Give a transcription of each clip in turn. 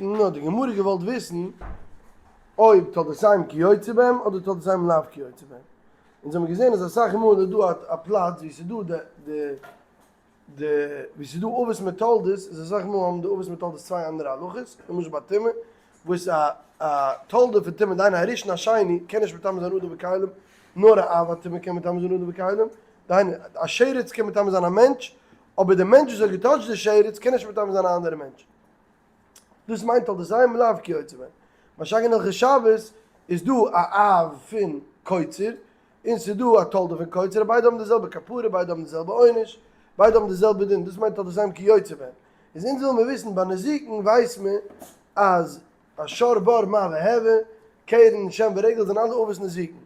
האט די גמרא געוואלט וויסן אויב תולדותיהם כיוצא בהם אדער תולדותיהם לאו כיוצא בהם. אונז האבן געזען אז אסאך מאל איז דא א פלאץ ווי ס'איז דא די די ווי ס'איז דא אבות מיט תולדות איז אסאך מאל האבן די אבות מיט תולדות צוויי אנדערע הלכות, למשל ביי טומאה וואס א א תולדה פון טומאה דהיינו הראשון השני קען נישט מטמא זיין אדם וכלים נאר א אב הטומאה קען מטמא זיין אדם וכלים, דהיינו א שרץ קען מטמא זיין א מענטש אבער די מענטש וואס האט געטאטשט די שרץ קען נישט מטמא זיין א אנדערע מענטש. דאס מיינט תולדותיהם לאו כיוצא בהם. משא כ אין הלכות שבת איז דא א אב פון קוצר און ס'איז דא א תולדה פון קוצר און ביידע האבן די זעלבע כפרה ביידע האבן די זעלבע עונש ביידע האבן די זעלבע דין דאס מיינט תולדותיהם כיוצא בהם. איז אונז וויל מיר וויסן ביי נזיקין ווייסט מען אז א שור בר מה והוה, קרן, שן ורגל זענען אלע אבות נזיקין.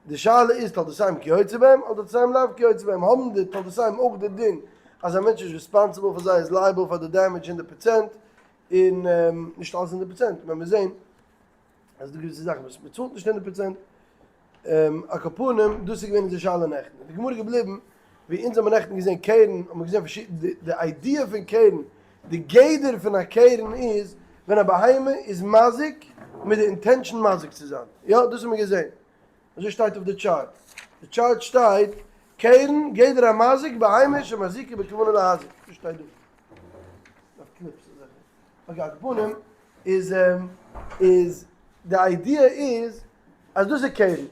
די שאלה איז תולדותיהם כיוצא בהם אדער תולדותיהם לאו כיוצא בהם, האבן די תולדותיהם אויך די דין אז א מענטש איז responsible פאר זיי איז liable פאר די damage הונדערט פראצענט, און נישט אלעס הונדערט פראצענט, ווען מיר זעהן אז ס'דא געוויסע זאכן וואס מען צאלט נישט הונדערט פראצענט, על כל פנים דאס איז געווען אונזער שאלה נעכטן, איז די גמרא געבליבן ווי אונז האבן נעכטן געזען קרן, האבן מיר געזען פארשידענע, די idea פון קרן, די גדר פון א קרן איז ווען א בהמה איז מזיק מיט די intention מזיק צו זיין, יא דאס האבן מיר געזען, אזוי שטייט אויף די chart, די chart שטייט קרן גדר המזיק בהמה שמזיקה בכוונה להזיק, דאס שטייט דא, דארף clips אזעלכע, okay על כל פנים איז איז די idea איז אז דאס איז קרן,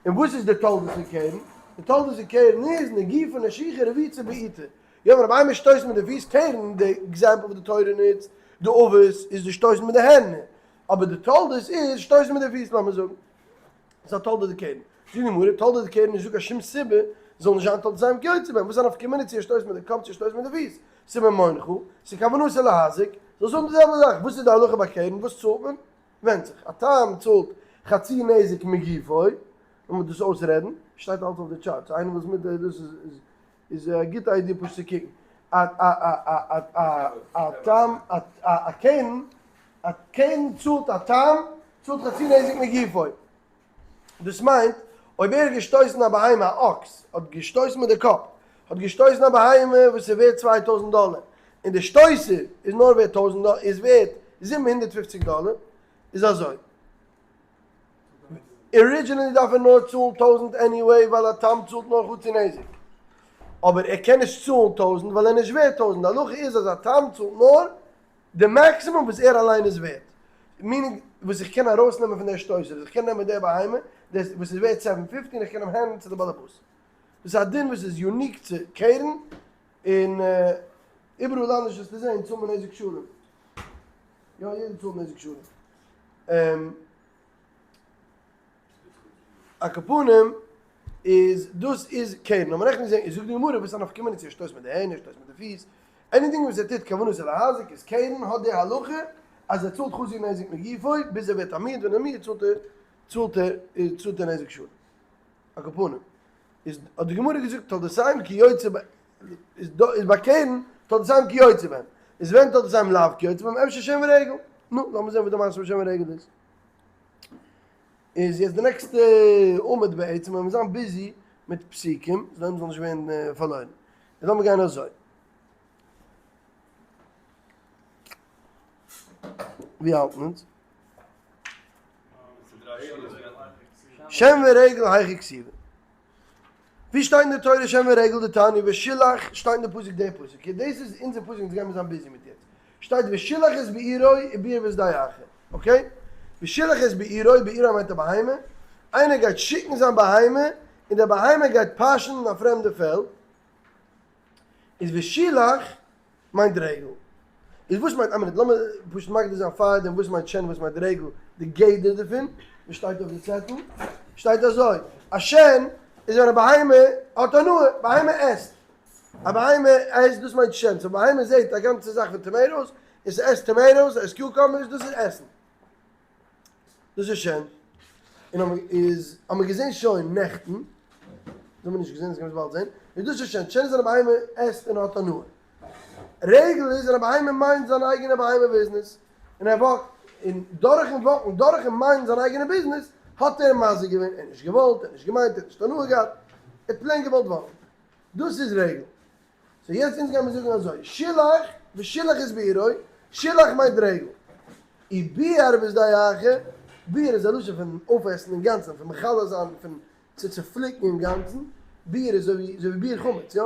און וואס איז די תולדות פון קרן? די תולדות פון קרן איז נגיפה נשיכה רביצה בעיטה. יא ווען א בהמה שטויסט מיט די פיס קרן, די example וואס די תורה נוצט, די אבות איז די שטויסן מיט די הערנער, אבער די תולדות איז שטויסן מיט די פיס לאמיר זאגן. דאס איז א תולדה דקרן. זאגט די גמרא, תולדה דקרן נישט דא קיין שום סיבה זאל נישט זיין תולדותיהם כיוצא בהם, וואס איז א נפקא מינה צו ער שטויסט מיט די קאפ צו ער שטויסט מיט די פיס? ס'ממונך, ס'איז כוונתו להזיק, זאל זאגן די זעלבע זאך, וואס איז די הלכה ביי קרן, וואס צאלט מען? ווענדט זיך, א תם צאלט חצי נזק מגופו, לאמיר דאס אויסרעדן, שטייט אלץ אויף די chart, so איינער וואס מיט דאס איז איז א גוטע idea פשוט צו קוקן, א א א א א א תם א א קרן, א קרן צאלט א תם צאלט חצי נזק מגופו. דאס מיינט אויב ער האט געשטויסן א בהמה, א אקס האט געשטויסן מיט די קאפ, האט געשטויסן א בהמה וואס איז ווערט 2000 דאלער, און די שטויסער איז נאר ווערט טויזנט דאלער, איז ווערט 750 דאלער, איז אזוי, originally דארף ער נאר צאלן טויזנט anyway ווייל א תם צאלט נאר חצי נזק, אבער ער קען נישט צאלן טויזנט ווייל ער איז נישט ווערט טויזנט, די הלכה איז אז א תם צאלט נאר די maximum וואס ער אליין איז ווערט, meaning וואס איך קען ארויסנעמען פון דער שטויסער, איך קען נעמען דער בהמה דאס וואס איז ווערט seven fifty און איך קען אים hand ן צו די באלעבאס. דאס איז א דין וואס איז unique צו קרן, און איבעראל אנדערש וועסטו זען צאלט מען נזק שלם. יא יעדער צאלט נזק שלם. על כל פנים איז דאס איז קרן, האבן מיר נעכטן געזען, איז זאגט די גמרא וואס איז א נפקא מינה צו ער שטויסט מיט די הענט ער שטויסט מיט די פיס, anything וואס ער טוט כוונת להזיק איז קרן האט די הלכה אז ער צאלט חצי נזק מגופו ביז ער ווערט א מועד ווען ער מועד צאלט ער צאלט ער צאלט ער נזק שלם. על כל פנים איז האט די גמרא געזאגט תולדותיהם כיוצא ב איז דא איז ביי קרן תולדותיהם כיוצא בהם איז ווען תולדותיהם לאו כיוצא בהם אפשר שן ורגל נו לאמיר זען וואס די מעשה מיט שן ורגל איז. איז יעצט די next ע עמוד בעצם ווען מיר זיין busy מיט פסוקים זאל מ'זאל נישט ווערן פארלוירן. איז לאמיר גיין אזוי. ווי האלט מען אונז? שן ורגל היכא כתיבי. ווי שטייט אין די תורה שן ורגל דתניא ושילח שטייט אין די פסוק די פסוק okay דאס איז אונזער פסוק אונז גיימיר זיין busy מיט יעצט שטייט ושילח את בעירו וביער בשדה אחר okay ושילח את בעירו בעירו מיינט א בהמה איינער גייט שיקן זיין בהמה און די בהמה גייט פאשן אין א פרעמדע פעלד איז ושילח מיינט רגל. איז וואס מיינט, א מינוט, לאמיר פשוט מגדיר זיין פאר דעם וואס מיינט שן וואס מיינט רגל, די גדר דערפון, וואס שטייט אויף די צעטל, שטייט אזוי, א שן איז ווען א בהמה האט הנאה, בהמה עסט, א בהמה עסט דאס מיינט שן, so בהמה זעט א גאנצע זאך פון tomatoes, און ס'עסט tomatoes, עסט cucumbers, דאס איז עסן. דאס איז שן. און האבן איז האבן מיר געזען שוין נעכטן, דאס האבן מיר נישט געזען, דאס גיימיר באלד זען, איז דאס איז שן, שן איז ווען א בהמה עסט און האט הנאה. רגל איז ווען א בהמה מיינט זיין אייגענע בהמה ביזנעס, און ער walk ט, און דורכן walk ן, דורכן מיינען זיין אייגענע ביזנעס, האט ער מזיק געווען, ער האט נישט געוואלט, ער האט נישט געמיינט, ער האט נישט הנאה געהאט, ער האט plain געוואלט walk ן. דאס איז רגל. so יעצט אונז גיימיר זאגן אזוי, שילח ושילח את בעירו, שילח מיינט רגל. וביער בשדה אחר, ביעור איז א לשון פון אויפעסן אינגאנצן, פון מכלה זיין, פון צו צופליקן אינגאנצן, ביעור איז אזוי ווי ביעור חמץ, יא?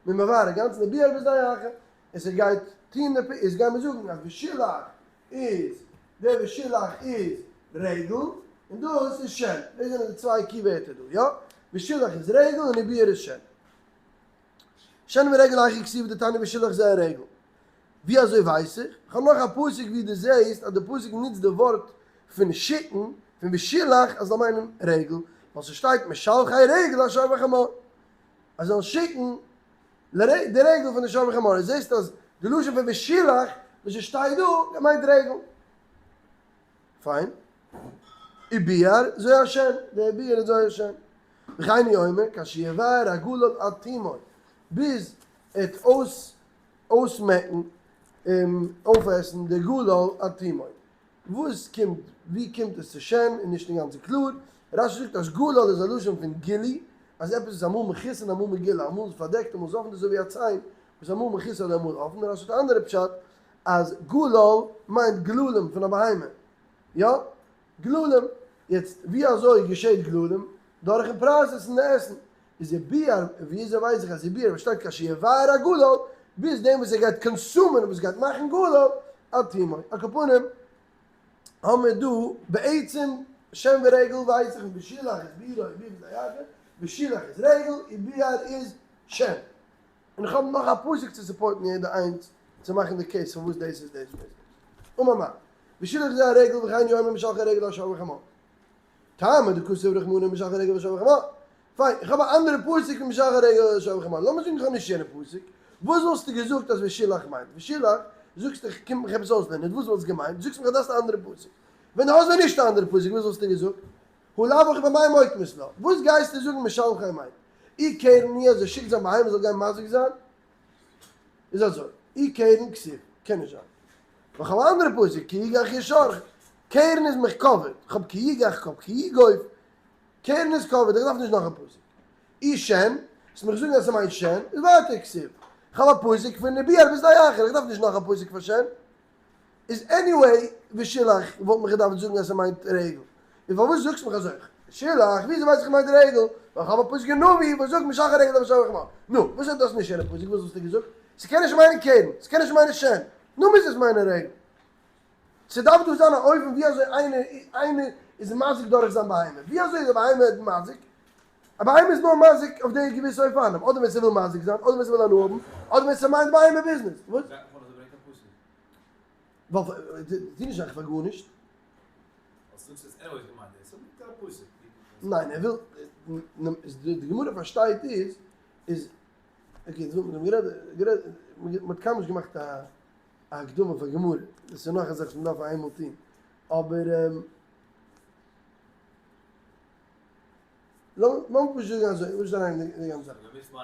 מ'איז מבער אינגאנצן, וביער בשדה אחר, און ס'גייט טוהן די פ, איז גייען מיר זאגן אז ושילח איז, דער ושילח איז רגל, און דאס איז שן, דאס זענען די צוויי key ווערטער דא, יא? ושילח איז רגל און וביער איז שן. שן ורגל היכא כתיב דתניא ושילח זה הרגל. ווי אזוי ווייס איך? כ'האב נאך א פסוק ווי דו זעהסט אז די פסוק נוצט די ווארט פון שיקן, פון ושילח, אז ס'זאל מיינען רגל, ווייל ס'שטייט משלחי רגל השור וחמור. אז זאלן שיקן די רגל פון די שור וחמור. זעהסט אז די לשון פון ושילח וואס עס שטייט דא מיינט רגל. פיין. וביער זו השן, די וביער איז זו השן. וכן הוא אומר, כאשר יבער הגלל עד תומו, ביז ער וועט אויס אויסמעקן און אויפעסן די גלל עד תומו. וואס קומט ווי קומט עס צו שן איז נישט אינגאנצן קלאר, רשי זאגט אז גלל איז א לשון פון גילוי, אז עפעס איז אמאל מכוסה און אמאל מגולה, אמאל איז פארדעקט אמאל איז אפן, דאס איז אזוי ווי א ציין וואס איז אמאל מכוסה אדער אמאל אפן, רשי האט א אנדערע פשט אז גלל מיינט גללים פון א בהמה, יא, גללים, יעצט ווי אזוי געשעט גללים? דורכן process ן די עסן, איז וביער, ווי אזוי ווייס איך אז וביער באשטייט כאשר יבער הגלל, ביז דעם וואס ער גייט consume ען וואס גייט מאכן גלל, עד תומו. על כל פנים, האבן מיר דא בעצם שן ורגל ווייס איך ושילח איז ביעור וביער איז היחד, ושילח איז רגל, וביער איז שן. און איך האב נאך א פסוק צו support ן יעדע איינס צו מאכן די case פארוואס דאס איז דאס און דאס. אמר מר. ושילח זה הרגל וכן הוא אומר משלחי רגל השור וחמור. טעמא דכתב רחמנא משלחי רגל השור וחמור. פיין, איך האב א אנדערע פסוק פון משלחי רגל השור וחמור. לאמיר זאגן איך האב נישט יענע פסוק. וואס וואלסטו געזאגט אז ושילח מיינט? ושילח, זאגסט איך קומט מיך עפעס אויסלערנען. וואס וואלסט געמיינט? זאגסט מיך אז דו האסט א אנדערע פסוק. ווען דו האסט ווען נישט א אנדערע פסוק וואס וואלסטו געזאגט? הא לאו הכי במאי מוקמת לה? וואס גייסטו זאגן משלחי מיינט? אי קרן היא אז ער שיקט זיין בהמה זאל גיין מזיק זיין? איז אזוי, אי קרן כתיב, קען נישט זיין. ווייל כ'האב א אנדערע פסוק, כי יגח ישרך. קרן איז מיך covered, כ'האב כי יגח, כ'האב כי יגוף. קרן איז covered, איך דארף נישט נאך א פסוק. אי שן, וועסט מיך זאגן אז ס'מיינט שן, איז ווייטער כתיב. כ'האב א פסוק פון וביער בשדה אחר, איך דארף נישט נאך א פסוק פאר שן. איז anyway ושילח וואלט מען געדארפט זאגן אז ס'מיינט רגל, און פארוואס זאגסט מיך אזוי שילח וויאזוי ווייס איך ס'מיינט רגל ווייל כ'האב א פסוק אין נביא וואס זאגט משלחי רגל השור וחמור, נו וואס איז דאס נישט יענע פסוק וואס וואלסטו געזאגט? ס'קען נישט מיינען קרן, ס'קען נישט מיינען שן, נו מוז עס מיינען רגל. ס'דארף דא זיין א אופן ווי אזוי איינער איינער איז מזיק דורך זיין בהמה, ווי אזוי איז א בהמה מזיק? א בהמה איז נאר מזיק אויף די געוויסע אופנים, אדער ווען ס'וויל מזיק זיין, אדער ווען ס'וויל הנאה האבן, אדער ווען ס'מיינט בהמה ביזנעס. וואס? ווייל טו נישט זאכן פאר גארנישט. ניין ער וויל, די גמרא פארשטייט איז, איז, okay אונז האבן גערעדט, גערעדט, מ'האט קיינמאל נישט געמאכט א הקדמה פאר גמרא, דאס איז נאך א זאך וואס מ'דארף איינמאל טון, אבער לאמיר פשוט זאגן אזוי, איך וויל נישט אריין אין די גאנצע זאך,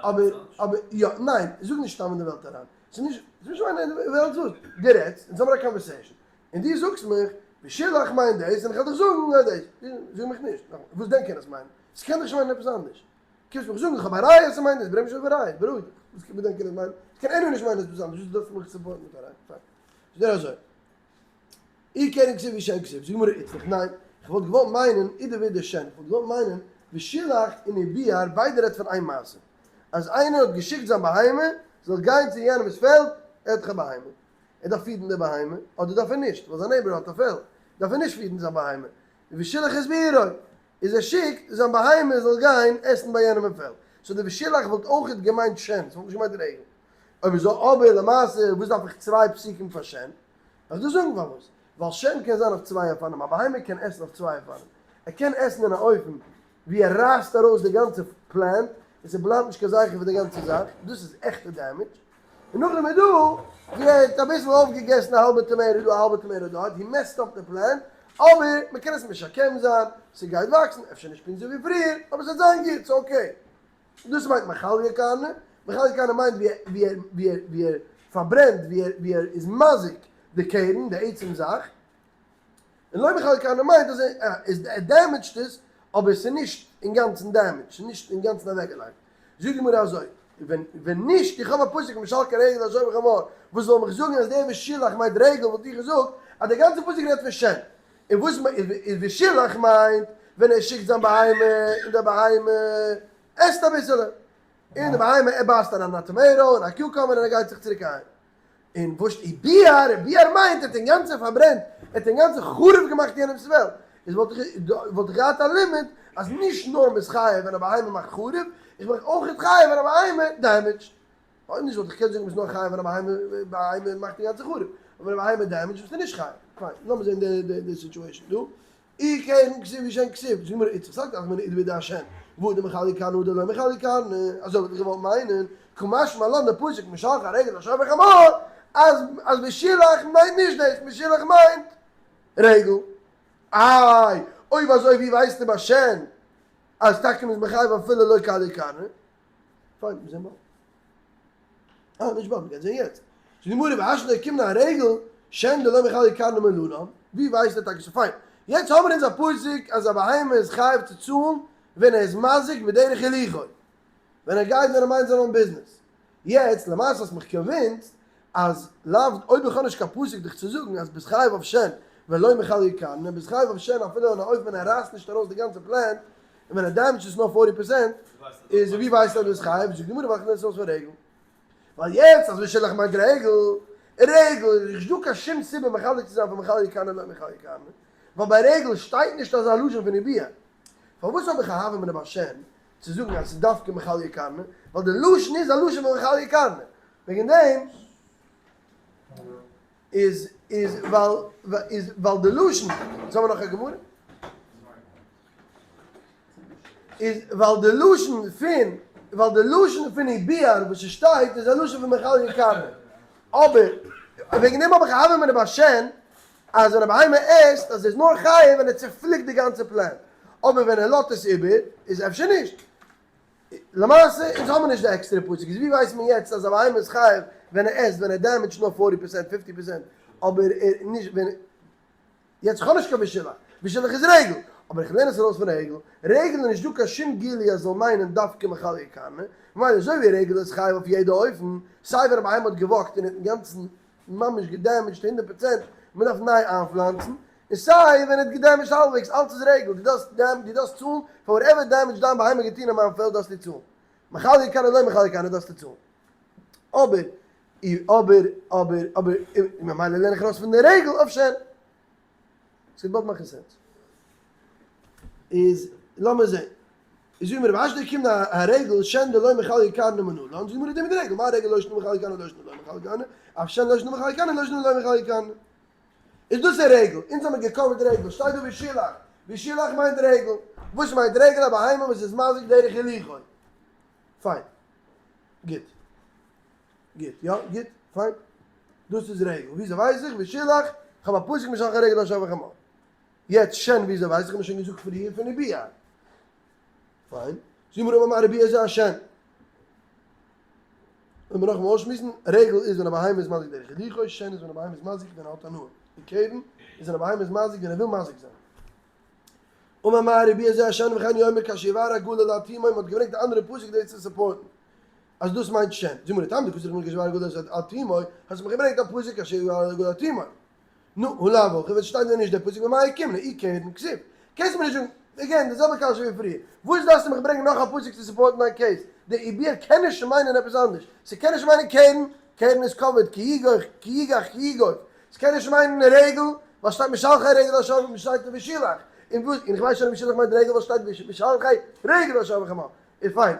אבער, אבער, יא, ניין, זאג נישט סתם אין די וועלט אריין, ס'איז נישט, ס'איז נישט מיין וועלט וואס, דו רעדסט, אונז האבן א conversation, און דו זאגסט מיך, ושילח מיינט דאס, און איך וועל דיך זאגן אז דאס, זאג מיך נישט, נאכאמאל, וואס דען קען עס מיינען? ס'קען דאך נישט מיינען עפעס אנדערש. קומסט מיך זאגן איך האב א ראיה אז ס'מיינט דאס, ברענג נישט אויף א ראיה, בארואיג דיך, וואס וואס דען קען עס מיינען? ס'קען anyway נישט מיינען עפעס אנדערש, וואס דארפסטו מיך support ן מיט א ראיה? פיין. איז דער אזוי. אי קרן כתיב אי שן כתיב, זאגט גמרא איצטריך, ניין, כ'וואלט געוואלט מיינען אידא ואידא שן, כ'וואלט געוואלט מיינען ושילח און וביער ביידע רעדט פון איין מעשה, אז איינער האט געשיקט זיין בהמה זאל גיין צו יענעמ'ס פעלד, ער האט דאך א בהמה, ער דארף פידן די בהמה, אדער דארף ער נישט, ווייל זיין neighbor האט א פעלד, דארף ער נישט פידן זיין בהמה, ושילח את בעירו, איז ער שיקט זיין בהמה זאל גיין עסן ביי יענעם אין פעלד, so די ושילח וואלט אויכעט געמיינט שן, ס'וואלט נישט געמיינט רגל. אויב אזוי אבער למעשה וואס דארף איך צוויי פסוקים פאר שן? וועל איך דיר זאגן פארוואס, ווייל שן קען זיין אויף צוויי אופנים, א בהמה קען עסן אויף צוויי אופנים, ער קען עסן אין א אופן ווי ער רייסט ארויס די גאנצע plant און ס'בלייבט נישט קיין זכר פון די גאנצע זאך, דאס איז עכטע damage, און נאכדעם איז דא ווי ער האט אביסל אויפגעגעסן א האלבע tomato דא א האלבע tomato דארט, he messed up די plant, אבער מ'קען עס משקם זיין, ס'גייט וואקסן, אפשר נישט פונקט אזוי ווי פריער, אבער ס'וועט זיין גוט, ס'איז okay. דאס מיינט מכליא קרנא, מכליא קרנא מיינט ווי ער ווי ער ווי ער פארברענט, ווי ער ווי ער איז מזיק די קרן, די עצם זאך, און לא מכליא קרנא מיינט אז ער איז ער damage ט עס, אבער עס איז נישט אינגאנצן damage, ס'איז נישט אינגאנצן אוועקגעלייגט. זאגט די גמרא אזוי, ווען ווען נישט איך האב א פסוק משלחי רגל השור וחמור וואס זאל מיך זאגן אז דער ושילח מיינט רגל וואלט איך געזאגט אז די גאנצע פסוק רעדט פון שן, און וואס איז ושילח מיינט ווען ער שיקט זיין בהמה און די בהמה עסט אביסעלע, און די בהמה ער בייסט אריין א tomato און א cucumber און ער גייט זיך צוריק אהיים. און וואס וביער, וביער מיינט ער האט אינגאנצן פארברענט, ער האט אינגאנצן חרוב געמאכט יענעמס פעלד, איז וואלט איך וואלט איך געהאט א לימוד אז נישט נאר מ'איז חייב ווען א בהמה מאכט חרוב, איך בין אויך חייב ווען א בהמה damage ט. אויב נישט וואלט איך געקענט זאגן מ'איז נאר חייב ווען א בהמה בהמה מאכט אינגאנצן חרוב, אבער ווען א בהמה damage ט ביסטו נישט חייב. פיין, לאמיר זען די די די situation דא. אי קרן כתיב ושן כתיב, זאגט די גמרא איצטריך סלקא דעתך אמינא אידי ואידי אשן, והא דמכלי קרנא הא דלא מכלי קרנא, אזוי וואלט איך געוואלט מיינען, קא משמע לן די פסוק משלחי רגל לשור וחמור, אז אז ושילח מיינט נישט דאס, משילח מיינט רגל. איי, אויב אזוי ווי ווייסטו ביי שן אז טאקע מ'איז מחייב אפילו לא כלי קרנא? פיין, מיר זעען באלד. אה, נישט באלד, מ'גייט זען יעצט. זאגט די גמרא והשתא אוקימנא ארגל, שן דלא מכלי קרנא מנלן, ווי ווייסט ער טאקע? סאו פיין, יעצט האבן אונז א פסוק אז א בהמה איז חייב צו צאלן ווען ער איז מזיק בדרך הילוכו, ווען ער גייט ווען ער מיינט זיין own ביזנעס. יעצט למעשה האסט מיך convinced אז לאו אויב איך האב נישט קיין פסוק דיך צו זאגן אז ביסט חייב אויף שן ולא מכלי קרנא, ביסט חייב אויף שן אפילו אין א אופן ווען ער רייסט נישט ארויס די גאנצע plant, און ווען ער damage ט עס נאר forty percent, איז ווי ווייסטו אז דו ביסט חייב? זאגט די גמרא ווייל איך לערן עס אויס פון רגל. ווייל יעצט אז ושילח מיינט רגל, רגל איז נישט דא קיין שום סיבה מחלק צו זיין פון מכלי קרנא לא מכלי קרנא, ווייל ביי רגל שטייט נישט אזא לשון פון וביער. פארוואס האב איך א הוה אמינא ביי שן צו זאגן אז ס'איז דווקא מכלי קרנא? ווייל די לשון איז א לשון פון מכלי קרנא. וועגן דעם איז איז ווייל איז ווייל די לשון, יעצט האבן מיר נאך א גמרא. איז ווייל די לשון פון ווייל די לשון פון וביער וואס ס'שטייט איז א לשון פון מכליא קרנא. אבער וועגן דעם האב איך א הוה אמינא ביי שן אז ווען א בהמה עסט אז ער איז נאר חייב ווען ער צופליקט די גאנצע plant, אבער ווען ער לאזט עס איבער איז אפשר נישט. למעשה אונז האבן נישט די עקסטערע פסוק איז ווי ווייסט מען יעצט אז א בהמה איז חייב ווען ער עסט ווען ער damage ט נאר forty percent fifty percent אבער ער נישט ווען יעצט איך האב נישט קיין ושילח, ושילח איז רגל, אבער איך לערן עס ארויס פון רגל, רגל איז נישט דא קיין שום גילוי אז עס זאל מיינען דווקא מכליא קרנא, ממילא אזוי ווי רגל איז חייב אויף יעדע אופן, סיי ווען א בהמה האט גע walk ט און האט אינגאנצן ממש גע damage ט הונדערט פראצענט, מען דארף ניי איינפלאנצן, און סיי ווען ער האט גע damage ט האלבוועגס, אלץ איז רגל, דו דארפסט דו דארפסט צאלן פאר whatever damage דיין בהמה האט געטון אין מיין פעלד דארפסטו צאלן, מכליא קרנא לא מכליא קרנא דארפסטו צאלן. אבער אבער אבער אבער ממילא לערן איך ארויס פון די רגל אויף שן. ס'גייט באלד מאכן sense. איז לאמיר זען. איז ווי מיר והשתא אוקימנא ארגל שן דלא מכליא קרנא מנלן, זאגט די גמרא דעם מיט די רגל, מה רגל לא שנא מכליא קרנא לא שנא לא מכליא קרנא, אף שן לא שנא מכליא קרנא לא שנא לא מכליא קרנא. איז דאס איז רגל, אונז האמיר גע cover ט רגל, שטייט דא ושילח, ושילח מיינט רגל, וואס מיינט רגל? א בהמה וואס איז מזיק דרך הילוכו. פיין. גוט. גוט. יא, גוט. פיין. דאס איז רגל. וויאזוי ווייס איך? ושילח, כ'האב א פסוק משלחי רגל לשור וחמור. יעצט שן וויאזוי ווייס איך? האב מיר שוין געזאגט פריער פון וביער. פיין. זאגט מיר אמר מר וביער זה השן. לאמיר נאכאמאל אויסשמועסן, רגל איז ווען א בהמה איז מזיק דרך הילוכו, שן איז ווען א בהמה איז מזיק ווען ער האט הנאה. און קרן איז ווען א בהמה איז מזיק ווען ער וויל מזיק זיין. אמר מר וביער זה השן וכן הוא אומר כאשר יבער הגלל עד תומו, מען האט געברענגט א אנדערע פסוק דאס צו support ן אז דאס מיינט שן, זאגט מר טעמא דקתני רחמנא כאשר יבער הגלל עד תומו, האסט מיך געברענגט א פסוק כאשר יבער הגלל עד תומו, נו, הא לאו הכי, ווען ס'שטייט ווען נישט דער פסוק במאי אוקימנא, אי קרן כתיב, קענסט מיר נישט זאגן, again די זעלבע קשיא ווי פריער, וואס דארפסטו מיך ברענגען נאך א פסוק צו support ן דיין case, די וביער קען נישט מיינען עפעס אנדערש, ס'קען נישט מיינען קרן, קרן איז כבוד, כי יגח, כי יגח, כי יגוף, ס'קען נישט מיינען רגל, ווייל שטייט משלחי רגל לשור און שטייט ושילח, און וואס, און איך ווייס שוין ושילח מיינט רגל ווייל שטייט משלחי רגל לשור וחמור, איז פיין,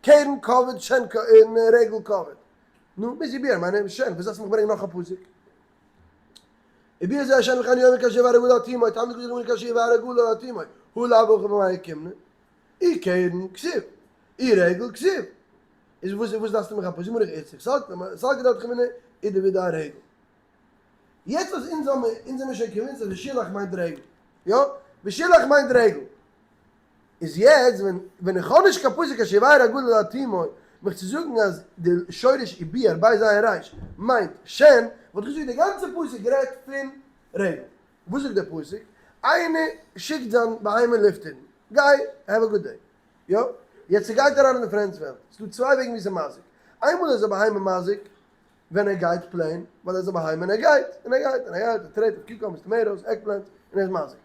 קרן כבוד שן און רגל כבוד, נו, מוז וביער מיינען שן, וואס דארפסטו מיך ברענגען נאך א פסוק? וביער זה השן וכן הוא אומר כאשר יבער הגלל עד תומו, תלמוד כתוב אומר כאשר יבער הגלל עד תומו, הא לאו הכי במאי אוקימנא, אי קרן כתיב, אי רגל כתיב, איז וואס וואס דארפסטו מיך א פסוק? מרח איצק, סלקא דעתך אמינא אידי ואידי ארגל. יעצט אז אונז האמיר אונז זעמיר שוין convinced אז ושילח מיינט רגל, יא? ושילח מיינט רגל. איז יעצט ווען ווען איך האב נישט קיין פסוק כאשר יבער הגלל עד תומו מיך צו זאגן אז די שורש וביער בית זין ריש מיינט שן, וואלט איך געזאגט די גאנצע פסוק רעדט פון רגל. וואס זאגט דער פסוק? איינער שיקט זיין בהמה לופטערן, גיי, have a good day. יא, יעצט ס'גייט אריין אין די friend 'ס וועלט, ס'דא צוויי וועגן ווי ס'איז מזיק, איינמאל איז א בהמה מזיק ווען ער גייט plain, ווייל ער איז א בהמה און ער גייט, און ער גייט, און ער גייט, ער טרעט אויף cucumbers, tomatoes, eggplant, און ער איז מזיק.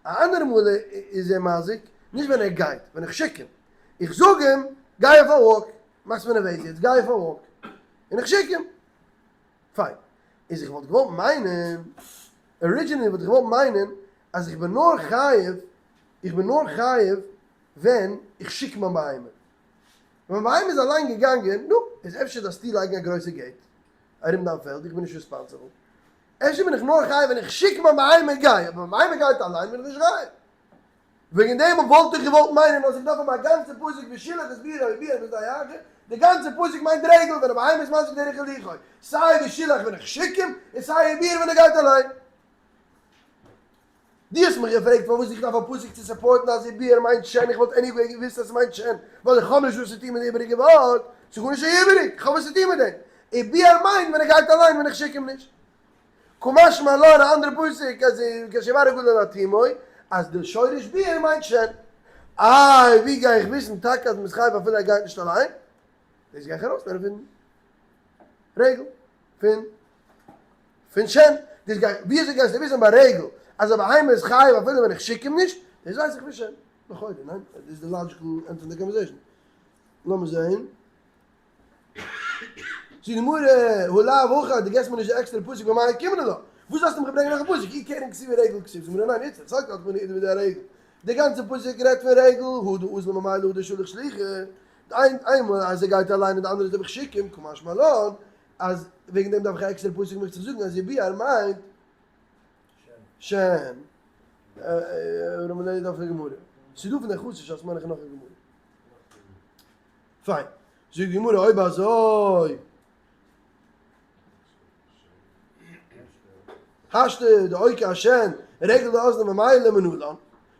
א אנדערע מאל איז ער מזיק, נישט ווען ער גייט, ווען איך שיק אים. איך זאג אים, גיי אויף א walk, מאכסט מיר נערוועז יעצט, גיי אויף א walk. און איך שיק אים. פיין. איז איך וואלט געוואלט מיינען, originally וואלט איך געוואלט מיינען, אז איך בין נאר חייב, איך בין נאר חייב ווען איך שיק מיין בהמה. ווען מיין בהמה איז אליין געגאנגען, נו, איז אפשר דארפסטו לייגן א גרויסע gate ארום דיין פעלד, איך בין נישט responsible. אפשר בין איך נאר חייב ווען איך שיק מיין בהמה גיי, אבער ווען מיין בהמה גייט אליין בין איך נישט חייב. וועגן דעם וואלט איך געוואלט מיינען אז איך דארף האבן א גאנצע פסוק ושילח את בעירו וביער בשדה אחר, די גאנצע פסוק מיינט רגל ווען א בהמה איז מזיק דרך הליכה, סיי ושילח ווען איך שיק אים, און סיי וביער ווען ער גייט אליין. דו האסט מיך געפרעגט פארוואס איך דארף א פסוק צו support ן אז וביער מיינט שן, איך וואלט anyway געוואוסט אז ס'מיינט שן, ווייל איך האב נישט וואס צו טון מיט די איבעריגע ווארט, ס'איז גארנישט אזוי איבעריג, איך האב וואס צו טון מיט דעם. וביער מיינט ווען ער גייט אליין ווען איך שיק אים נישט. קא משמע לן א אנדערע פסוק אז כאשר יבער הגדול להתימו אז די שורש ביער מיינט שן. איי ווי גיי איך וויסן טאקע אז מ'איז חייב אפילו ער גייט נישט אליין? דאס גיי איך ארויסלערנען פון רגל פון פון שן. דאס גיי ווי אזוי גייסטו וויסן ביי רגל אז א בהמה איז חייב אפילו ווען איך שיק אים נישט? דאס ווייס איך פון שן. לכאורה, ניין? דאס איז די logical end פון די conversation. לאמיר זעהן. זאגט די גמרא, הא לאו הכי, דו געסט מיר נישט די עקסטערע פסוק במאי אוקימנא לה, וואס דארפסטו מיך ברענגען נאך א פסוק, אי קרן כתיב ורגל כתיב, זאגט די גמרא ניין איצטריך סלקא דעתך אמינא אידי ודי רגל, די גאנצע פסוק רעדט פון רגל, הא דאזיל ממילא הא דשלח שליחא, איינמאל אז ער גייט אליין און די אנדערע איז דארף איך שיקן, קא משמע לן אז וועגן דעם דארף איך א עקסטערע פסוק מיך צו זאגן אז וביער מיינט שן, ר' דארף א גמרא, ס'איז דא פון די חסיש אז מיין איך נאך א גמרא. פיין. זאגט די גמרא אויב אזוי השתא דאוקי אשן רגל דאזלא ממילא מנלן,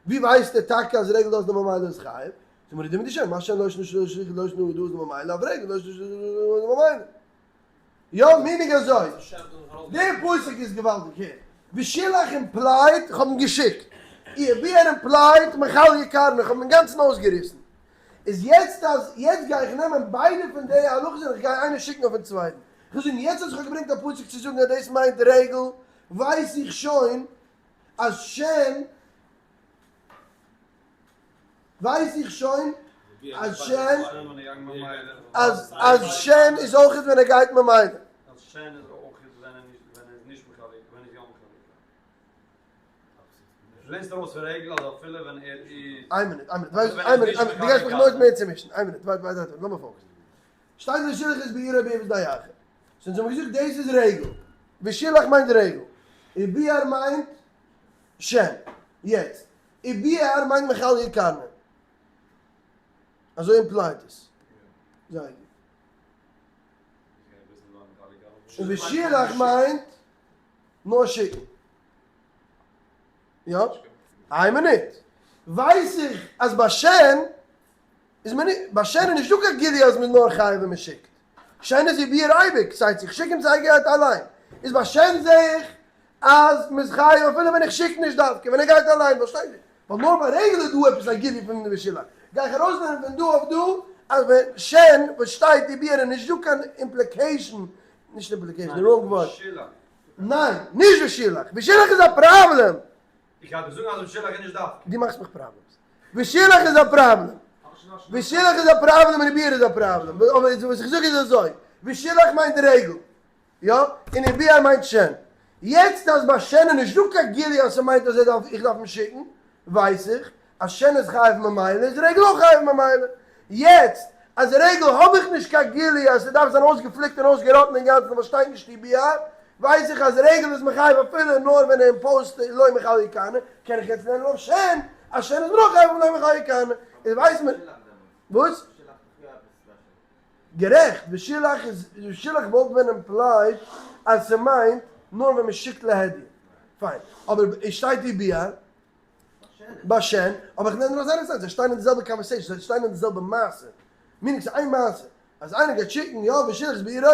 ווי ווייסט ער טאקע אז רגל דאזלא ממילא איז חייב? זאגט די גמרא דומיא דשן, מה שן לא שנא לא שנא דאזלא ממילא אף רגל לא שנא דאזלא ממילא. יא meaning אזוי. די פסוק איז געוואלדיג הער. ושילח implied איך האב אים געשיקט. וביער implied מכליא קרנא איך האב אים אינגאנצן אויסגעריסן. איז יעצט אז יעצט גיי איך נעמען ביידע פון די הלכות און איך גיי איינער שיקן אויפן צווייטן. איך וויל זאגן יעצט אז איך האב געברענגט א פסוק צו זאגן אז דאס מיינט רגל ווייס איך שוין אז שן ווייס איך שוין אז שן אז אז שן איז אויכעט ווען ער גייט ממילא. אז שן איז אויכעט ווען ער נישט ווען ער איז נישט מחלק ווען ער איז יא מחלק. לערנסט ארויס פון רגל אז אפילו ווען ער איז. איין מינוט איין מינוט ווייסט איין מינוט איין מינוט דו גייסט מיך נאר מער צומישן איין מינוט ווארט ווארט ווארט לאמיר focus ן. שטייט ושילח את בעירו וביער בשדה אחר. so אונז האבן געזאגט דאס איז רגל. ושילח מיינט רגל. וביער מיינט שן. יעצט וביער מיינט מכליא קרנא. אזוי imply ט עס. זייער גוט. און ושילח מיינט נאר שיקן. יא? איין מינוט. ווייס איך אז ביי שן איז מען נישט, ביי שן איז נישטא קיין גילוי אז מ'איז נאר חייב ווען מ'שיקט. שן איז וביער אייביג, ס'הייסט איך שיק אים צו ער גייט אליין. איז ביי שן זעה איך אז מ'איז חייב אפילו ווען איך שיק נישט דווקא, ווען ער גייט אליין, פארשטייט זיך. ווייל נאר ביי רגל איז דא עפעס א גילוי פון ושילח. גיי איך ארויסלערנען פון דא אויף דא אז ווען שן וואס שטייט וביער איז נישטא קיין implication, נישט implication, די wrong ווארט. ניין, נישט ושילח. ושילח איז א פראבלעם. איך גיי דיר זאגן אז ושילח איז נישט דווקא. דו מאכסט מיך problems. ושילח איז א פראבלעם. ושילח איז א פראבלעם און וביער איז א פראבלעם. אבער וואס איך זאג איז אזוי. ושילח מיינט רגל. יא? און וביער מיינט שן. יעצט אז ביי שן איז נישטא קיין גילוי אז ס'מיינט אז ער דארף איך דארף אים שיקן, ווייס איך אז שן איז חייב ממילא איז רגל אויך חייב ממילא. יעצט אז רגל האב איך נישט קיין גילוי אז ס'דארף זיין אויסגעפליקט און אויסגעראטן אינגאנצן ווייל ס'שטייט נישט וביער, ווייס איך אז רגל איז מחייב אפילו נאר ווען ער imposed לא מכליא קרנא, קען איך יעצט לערנען אויף שן אז שן איז מען אויך חייב לא מכליא קרנא, איז ווייסט מען וואס? גערעכט, ושילח איז ושילח וואלט ווען implied אז ס'מיינט נאר ווען מ'שיקט להדיא, פיין, אבער עס שטייט וביער ביי שן, אבער איך נעם נאר זיינע זיי שטייען אין די זעלבע conversation, זיי שטייען אין די זעלבע מעשה, meaning ס'איז איין מעשה, אז איינער גייט שיקן יא ושילח את בעירו,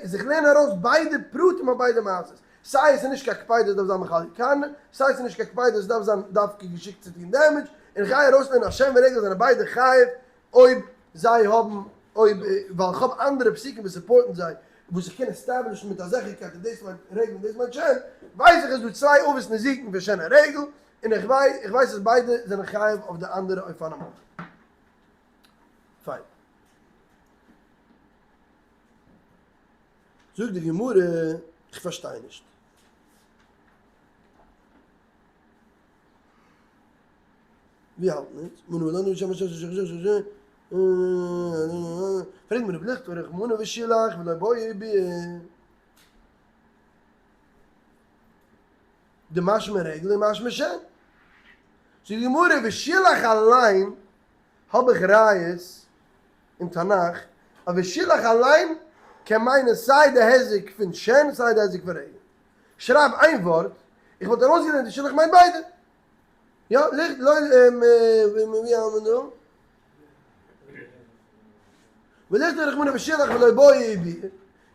איז איך לערן ארויס ביידע פרטים אויף ביידע מעשות, סיי עס איז נישט קיין קפידא עס דארף זיין מכליא קרנא, סיי עס איז נישט קיין קפידא עס דארף זיין דווקא געשיקט צו טון damage, און איך גיי ארויסלערנען אז שן ורגל זענען ביידע חייב אויב זיי האבן. אויב ווייל איך האב אנדערע פסוקים וואס support ן זיי וואס איך קען establish ן מיט א זיכערקייט אז דאס מיינט רגל און דאס מיינט שן, ווייס איך אז דא צוויי אבות נזיקין פון שן און רגל, און איך ווייס אז ביידע זענען חייב אויף די אנדערע אופנים אויך. פיין. זאגט די גמרא, איך פארשטיי נישט. ווי האלט מען יעצט? מנא לן דשם השם ש ש ש ש פרעגט מען רבי לכתוב רחמנא ושילח ולא בעי ביאה. דמשמע רגל און משמע שן. זאגט די גמרא ושילח אליין האב איך ראיות אין תנך אז ושילח אליין קען מיינען סיי די היזק פון שן סיי די היזק פון רגל. שרייב איין ווארט, איך וואלט ארויסגעלערנט ושילח מיינט ביידע. יא, ליכט לא ווי האלט מען דא? ולכתוב רחמנא ושילח ולא בעי ביאה,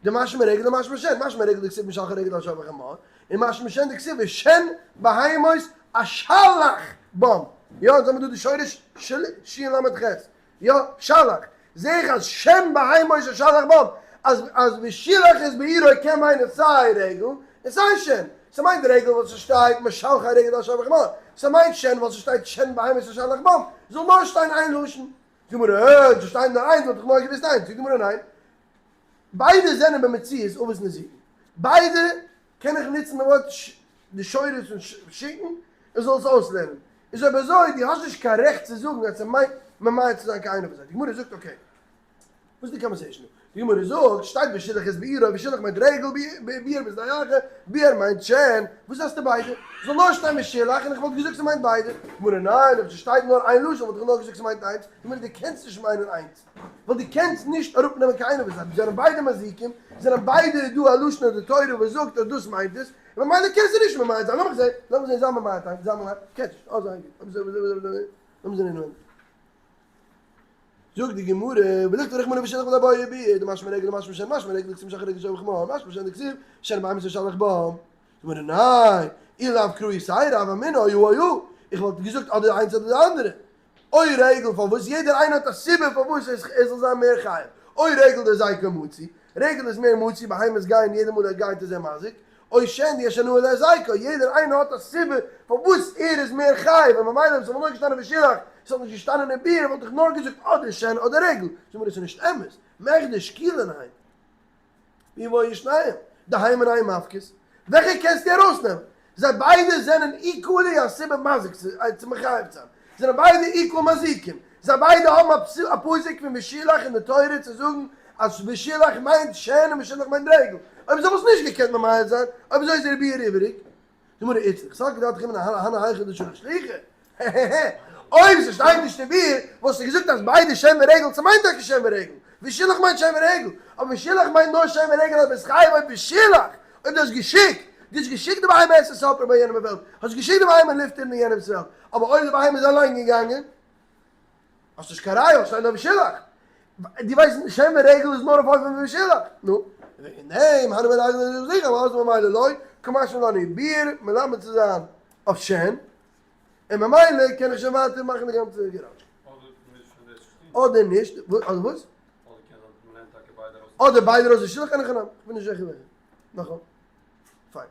דמשמע רגל דמשמע שן, משמע רגל דכתיב משלחי רגל אשר בחמור, און משמע שן דכתיב ושן בהמות אשלח בם, יא, אונז האבן דא די שורש של שין למד חית, יא, שלח, זעה איך אז שן בהמות אשלח בם, אז אז ושילח את בעירו קען מיינען סיי רגל און סיי שן, ס'מיינט רגל ווייל ס'שטייט משלחי רגל אשלח בם, ס'מיינט שן ווייל ס'שטייט שן בהמות אשלח בם, זאל נאר שטיין איין לשון. זאגט די גמרא, אה, ס'שטייט נאר איינס וואלט איך נאר געוואוסט איינס, זאגט די גמרא ניין, ביידע זענען במציאות אבות נזיקין, ביידע קען איך נוצן די ווארט די שורש פון שיקן און זאל עס אויסלערנען, איז אויב אזוי דו האסט נישט קיין רעכט צו זאגן אז ס'מיינט ממעט צו זיין קיין איינער פון זיי, די גמרא זאגט okay, וואס איז די conversation דא? די גמרא זאגט, שטייט ושילח את בעירו, ושילח מיינט רגל, בעיר בשדה אחר, בעיר מיינט שן, וואס האסטו ביידע? זאל נאר שטיין ושילח און איך וואלט געזאגט ס'מיינט ביידע. גמרא ניין, אויב ס'שטייט נאר איין לשון וואלט איך נאר געזאגט ס'מיינט איינס, גמרא דו קענסט נישט מיינען איינס, ווייל דו קענסט נישט אראפנעמען קיין איינע פון זיי, זענען ביידע מזיקים, זענען ביידע דא א לשון אין די תורה וואס זאגט אז דאס מיינט עס, און ממילא קענסטו נישט ממעט זיין, לאמיך זען, לאמיך זען זיי ממעט איינס, זיי ממעט, קענסט נישט, אה זייער גוט, לאמיר זען אינעווייניג. זאגט די גמרא, ולכתוב רחמנא ושילח ולא בעי ביאה, דמשמע רגל דמשמע שן, משמע רגל דכתיב משלחי רגל אשלח בם, משמע שן דכתיב שן בהמות אשלח בם. זאגט די גמרא, ניין, אי לאו קרא יתירא הוה אמינא או הא או הא, איך וואלט געזאגט אדער איינס אדער די אנדערע. או רגל פארוואס יעדער איינער האט א סיבה פארוואס ער זאל זיין מער חייב, או רגל דהזיקו מצוי, רגל איז מער מצוי, בהמות גייען יעדע מאל ער גייט איז ער מזיק, או שן דיש הנאה להזיקו, יעדער איינער האט א סיבה פארוואס ער איז מער חייב, און ממילא אויב ס'וואלט נאר געשטאנען ושילח, ס'וואלט נישט געשטאנען אין ביאור וואלט איך נאר געזאגט אדער שן אדער רגל, זאג מיר דאס איז נישט אמת, מכדי שקילין הן. ואי בעו שניהם, דהאי מינייהו מפקת, וועלכע קענסטו ארויסנעמען? זיי ביידע זענען equally א סיבה מזיק צו מחייב זיין, זענען ביידע equal מזיקים, זיי ביידע האבן א פסוק פון ושילח אין די תורה צו זאגן אז ושילח מיינט שן און ושילח מיינט רגל, אויב אזוי וואלסט נישט געקענט ממעט זיין, אויב אזוי איז דער ביאור איבעריג. די גמרא איצטריך סלקא דעתך אמינא הני היכא דשלח שליחא, העהעהע, אויב ס'שטייט נישט אין ביאור וואלסטו געזאגט אז ביידע שן ורגל, ס'מיינט טאקע שן ורגל, ושילח מיינט שן ורגל, אבער ושילח מיינט נאר שן ורגל אויב ביסט חייב אויב ושילח, אויב דו האסט געשיקט, דו האסט געשיקט די בהמה עסן supper ביי יענעם וועלט, האסט געשיקט די בהמה לופטערן אין יענעמ'ס וועלט, אבער אויב די בהמה איז אליין געגאנגען, האסט נישט קיין ראיה, שטייט נאר ושילח. דו ווייסט שן ורגל איז נאר אויף אופן פון ושילח. נו, וועגן דעם הני מילי היכא דשלח שליחא, וואס ממילא לא, קא משמע לן ובעיר מלמד צו זיין אויף שן, און ממילא קען איך שוין ווייטער מאכן די גאנצע געראנגל. אדער מוז שוין דאס שטימען. אדער נישט, אדער וואס? אדער קען זיין אז מ'לערנט טאקע ביידע ארויס. אדער ביידע ארויס ושילח קען איך אריין, כ'בין נישט זיכער וועלכע. נכון. פיין.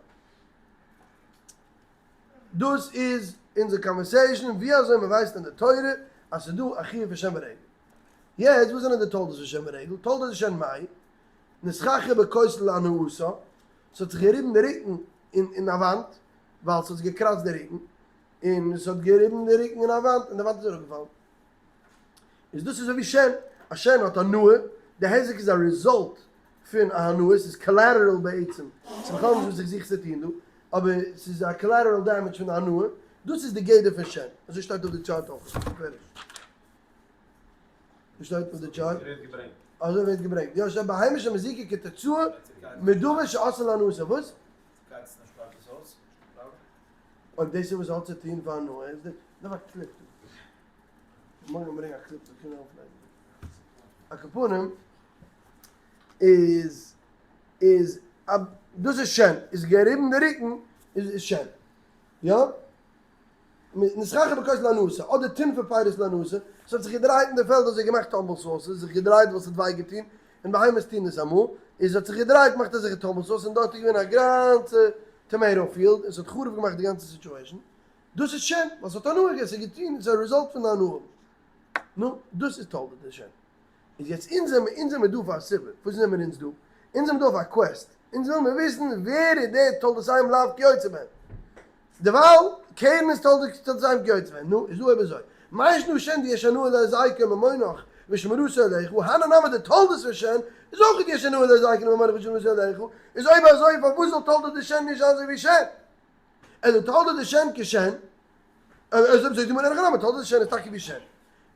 דאס איז אונזער conversation ווי אזוי מען ווייסט אין די תורה אז ס'איז דא א חיוב פון שן ורגל. יעצט וואס זענען די תולדות פון שן ורגל? תולדות שן מאי? נתחככה בכותל להנאתה, ס'האט זיך געריבן די רוקן אין א וואנט ווייל ס'האט זיך געקראצט די רוקן, און ס'האט געריבן די רוקן אין א וואנט און די וואנט איז אראפגעפאלן. איז דאס איז אזוי ווי שן, א שן האט הנאה, די היזק איז א result פון א הנאה, ס'איז collateral בעצם, ס'איז בכלל נישט וואס איך זוך צו טון דא, אבער ס'איז א collateral damage פון די הנאה, דאס איז די גדר פון שן, אזוי שטייט אויף די chart אויך, בפירוש. וואס שטייט אויף די chart? אזוי ווערט געברענגט, יא שטייט בהמה שמזיקה כתוצאה מדבר שעשה להנאתה, וואס? אויב דאס איז וואס האט צו טון פאר הנאה, איז די, דארף א clip דא. מארגן ברענג א clip זאל קענען ארויפלייגן. על כל פנים איז איז א דאס איז שן איז געריבן די רוקן איז איז שן יא? נתחככה בכותל להנאתה, אדער טינפה פירות להנאתה, ס'האט זיך געדרייט אין די פעלד אזוי געמאכט tumble sauces, זיך געדרייט ווייל ס'האט וויי געטון, און בהמות טוען דאס אמאל, איז האט זיך געדרייט מאכט אזעלכע tumble sauces און דארט איז געווען א גאנצע tomato field און ס'האט חרוב געמאכט די גאנצע situation, דאס איז שן, ווייל ס'האט הנאה געהאט, ס'האט געטון, ס'איז א result פון די הנאה. נו, דאס איז תולדה דשן. איז יעצט אונז זעמער, אונז זעמער דא פאר א סיבה, וואס זעמער אונז דא? אונז זעמער דא אויף א quest, אונז וויל מיר וויסן ווער איז דער תולדותיהם לאו כיוצא בהם. דערווייל קרן איז תולדותיהם כיוצא בהם, נו, איז דא אויב אזוי, מאי שנא שן דיש הנאה להזיקו ממונך ושמירתו עליך, הני נמי די תולדות פון שן איז אויך יש הנאה להזיקו ממונך ושמירתו עליך, איז אויב אזוי פארוואס זאל תולדות דשן נישט זיין אזוי ווי שן? אלא תולדות דשן כשן, אזוי זאגט די גמרא אין הכי נמי, תולדות דשן איז טאקע ווי שן.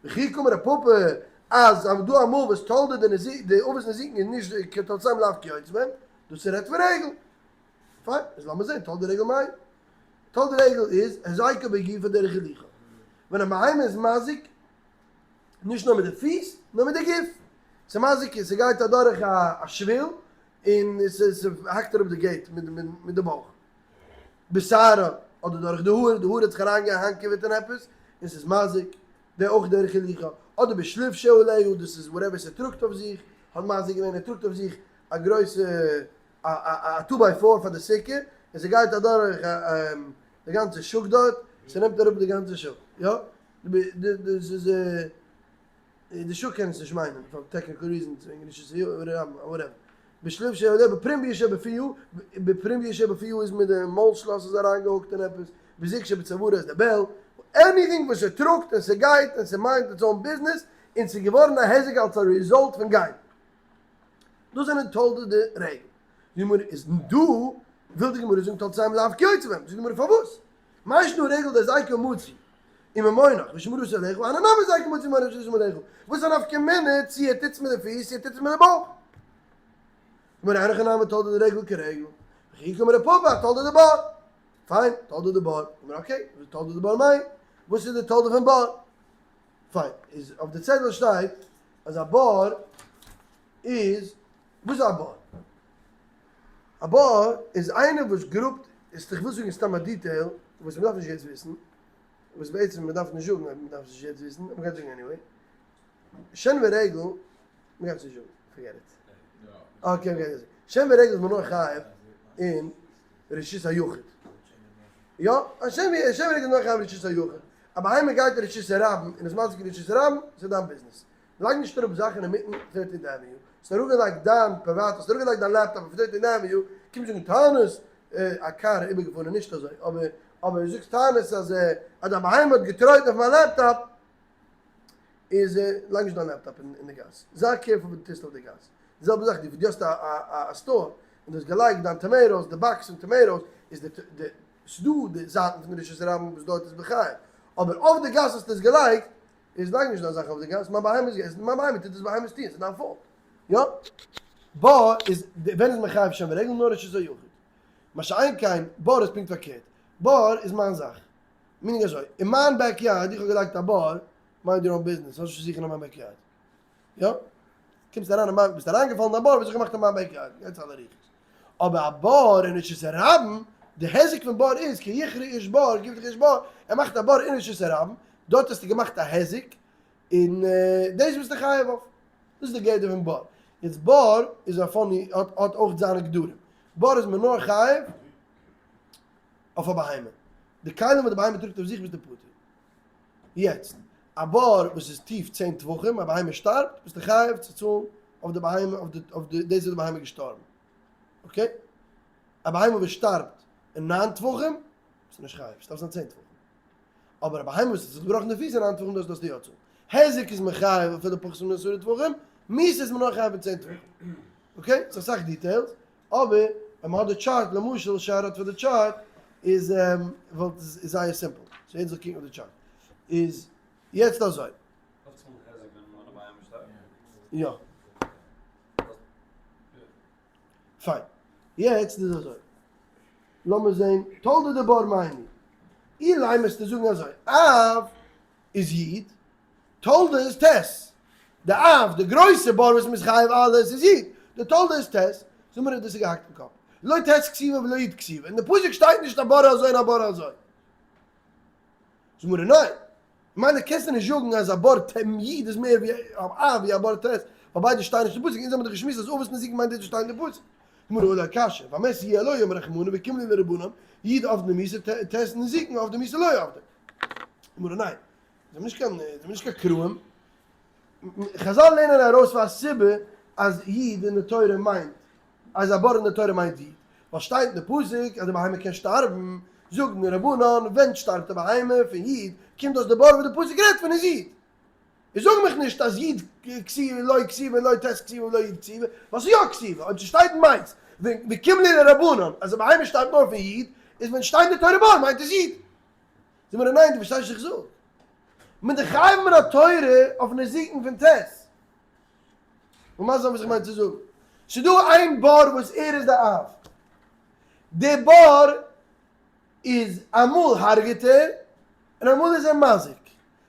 וכי קאמר רב פפא אז אז דא אמאל וואס תולדה די נזיק די אבות נזיקין איז נישט כתולדותיהם לאו כיוצא בהם, דאס רעדט פון רגל. פיין, איז לאמיר זעהן תולדה רגל מאי. תולדה רגל איז הזיקה בגופה דרך הילוכה. ווען א בהמה איז מזיק נישט נאר מיט די פיס נאר מיט די גוף. ס'מזיק איז ס'גייט אדורך א שביל און ס'האקט אראפ די gate מיט די בויך. בשערה, אדער דורך די האר, די האר האט זיך אריינגעהאנקעוועט אין עפעס, און ס'איז מזיק, די אויך דרך הילוכה, אדער בשלוף שעליה, דאס איז whatever ס'טראגט אויף זיך, האט מזיק געווען, ער טראגט אויף זיך א גרויסע א two by four פאר די סוכה, און ס'גייט אדורך די גאנצע שוק דארט, ס'נעמט אראפ די גאנצע שוק, יא? דאס איז. די שוק קען עס נישט מיינען פאר technical reasons וועגן רשות הרבים whatever. בשלב שעליה בפרומביה שבפיו, בפרומביה שבפיו איז מיט די מויל שלאס איז אריינגעהוקט אין עפעס, בזוג שבצווארו איז די בעל, anything וואס ער טראגט און ס'גייט און ס'מיינט its own business און ס'איז געווארן א היזק אלס א result פון גיין. דאס זענען תולדות די רגל. די גמרא איז דא וויל די גמרא זאגן תולדותיהם לאו כיוצא בהם, זאגט די גמרא פארוואס? מאי שנא רגל דהזיקה מצוי וממונך ושמירתו עליך הני נמי הזיקה מצוי וממונך ושמירתו עליך, וואס איז א נפקא מינה צו ער טוטס מיט די פיס צו ער טוטס מיט די בויך? גמרא אין הכי נמי תולדה דרגל כרגל, וכי קאמר רב פפא תולדה דבור, פיין, תולדה דבור, גמרא okay, תולדה דבור מאי, וואס איז די תולדה פון בור? פיין, איז אויף די צעטל שטייט אז א בור איז, וואס איז א בור? א בור איז איינער וואס גראבט, איז איך וויל זאגן סתם א detail וואס מ'דארף נישט יעצט וויסן, וואס בעצם מ'דארף נישט זאגן אויב מ'דארף עס נישט יעצט וויסן, אבער מ'גייט זאגן anyway, שן ורגל, מ'גייט עס נישט זאגן, forget it. okay מ'גייט עס זאגן. שן ורגל איז מען נאר חייב אין רשות היחיד. יא, א שן ורגל איז נאר חייב אין רשות היחיד. א בהמה גייט אין רשות הרבים און איז מזיק אין רשות הרבים, ס'איז דיין ביזנעס. לייג נישט אראפ זאכן אינמיטן Thirteenth Avenue, האסט אראפגעלייגט דיין פריוואט, האסט אראפגעלייגט דיין לעפטאפ אויף Thirteenth Avenue, קום זאגן טענות, א קאר איז איבערגעפארן נישט אזוי, אבער אבער זאגסט טענות אז אז דיין בהמה האט געטרויטן אויף מיין לעפטאפ, איז לייג נישט דיין לעפטאפ אין די גאס, זיי careful וואס דו טוסט אויף די גאס, די זעלבע זאך דו האסט א store און דו האסט געלייגט דיין tomatoes, די box פון tomatoes, איז די די ס'דא די זייטן פון די רשות הרבים וואס דארט איז בחייו, אבער אויף די גאס האסטו עס געלייגט, איז לייג נישט דיין זאכן אויף די גאס, מיין בהמה איז געסן, מיין בהמה טוט עס בהמות טוען, ס'איז דיין fault. יא? בור איז, ווען איז מען חייב שן ורגל? נאר רשות היחיד. מה שאין כן, בור איז פונקט פארקערט. בור איז מיין זאך. meaning אזוי, אין מיין backyard, איך האב געלייגט א בור, mind your own business, האסט נישט צו זוכן אין מיין backyard. יא? קומסט אריין אין מיין, ביסט אריינגעפאלן אין א בור וואס איך האב געמאכט אין מיין backyard, גייטס אלע רוחות. אבער א בור אין רשות הרבים, די היזק פון בור איז כי יכרה איש בור, כי יפתח איש בור, ער מאכט א בור אין רשות הרבים, דארט האסטו געמאכט א היזק, און דאס ביסטו חייב אויף. דאס איז די גדר פון בור. יעצט בור איז א funny, האט אויך זיינע גדרים. בור איז מען נאר חייב אויף א בהמה. די כלים וואס די בהמה טראגט אויף זיך ביסטו פטור. יעצט, א בור וואס איז טיף 10 טפחים, א בהמה שטארבט, ביסטו חייב צו צאלן אויף די בהמה, אויף די, דאס איז די בהמה געשטארבן. okay? א בהמה וואס שטארבט אין 9 טפחים, ביסטו נישט חייב, ס'דארף זיין 10 טפחים. אבער א בהמה וואס האט זיך געבראכן די פיס אין 9 טפחים, דאס דארפסטו יא צאלן. היזק איז מען חייב אפילו פחות מ-10 טפחים, מיתה איז מען נאר חייב אין 10 טפחים. okay? ס'איז אסאך details, אבער ווען מ'האט די chart, למשל shout out פאר די chart, איז וואלט איז זייער simple. so יעדער זאל קוקן אויף די chart. איז יעצט אזוי. דארף צאלן היזק ווען א בהמה שטארבט? יא. פיין. יעצט איז אזוי. לאמיר זעהן, תולדה דבור מאי ניהו. אילימא וועסטו זאגן אזוי, אב איז י', תולדה איז ט'. די אב, די גרויסע בור וואס מ'איז חייב אלעס איז י', די תולדה איז ט'. זאג מיר אז דאס איז געהאקט אין קאפ. לא ט' כתיבא ולא י' כתיבא. אין די פסוק שטייט נישט א בור אזוי און א בור אזוי. זאגט גמרא ניין, ממילא קענסטו נישט זאגן אז א בור ט י' איז מער ווי א א ווי א בור ט, ווייל ביידע שטייען נישט אין פסוק, אונז האבן דאך געשמועסט אז אבות נזיקין מיינט דאס וואס שטייט אין די פסוק. גמרא אולי קשיא, והמת יהיה לא אמר רחמנא וקים ליה לרבנן, י' עבדי מיתה ט נזיקין עבדי מיתה לא עבדי. גמרא ניין, זיי זענען נישט קיין זיי זענען נישט קיין קראים, חזל לערנען ארויס פאר א סיבה אז י' אין די תורה מיינט אז א בור אין די תורה מיינט י', ווייל שטייט אין די פסוק אז די בהמה קען שטארבן, זאגן די רבנן ווען שטארבט א בהמה פון י', קומט אויס די בור וואס די פסוק רעדט פון איז י'. איז זאג מיך נישט אז י' כתיב לא כתיב און לא ט' כתיב ולא י' כתיב, ווייל ס'איז יא כתיב, אויב ס'שטייט אין מיינס וקים ליה לרבנן אז א בהמה שטארבט נאר פון י', איז ווען שטייט אין די תורה בור מיינט עס י'. זאג מיר ניין דו פארשטייסט נישט וואס איך זאג. מען איז חייב מן התורה אויף נזיקין פון ט'. ומה זאל וואס איך מיין צו זאגן. ס'איז דא איין בור וואס ער איז די אב. די בור איז אמאל הרג'ט ער און אמאל איז ער מזיק.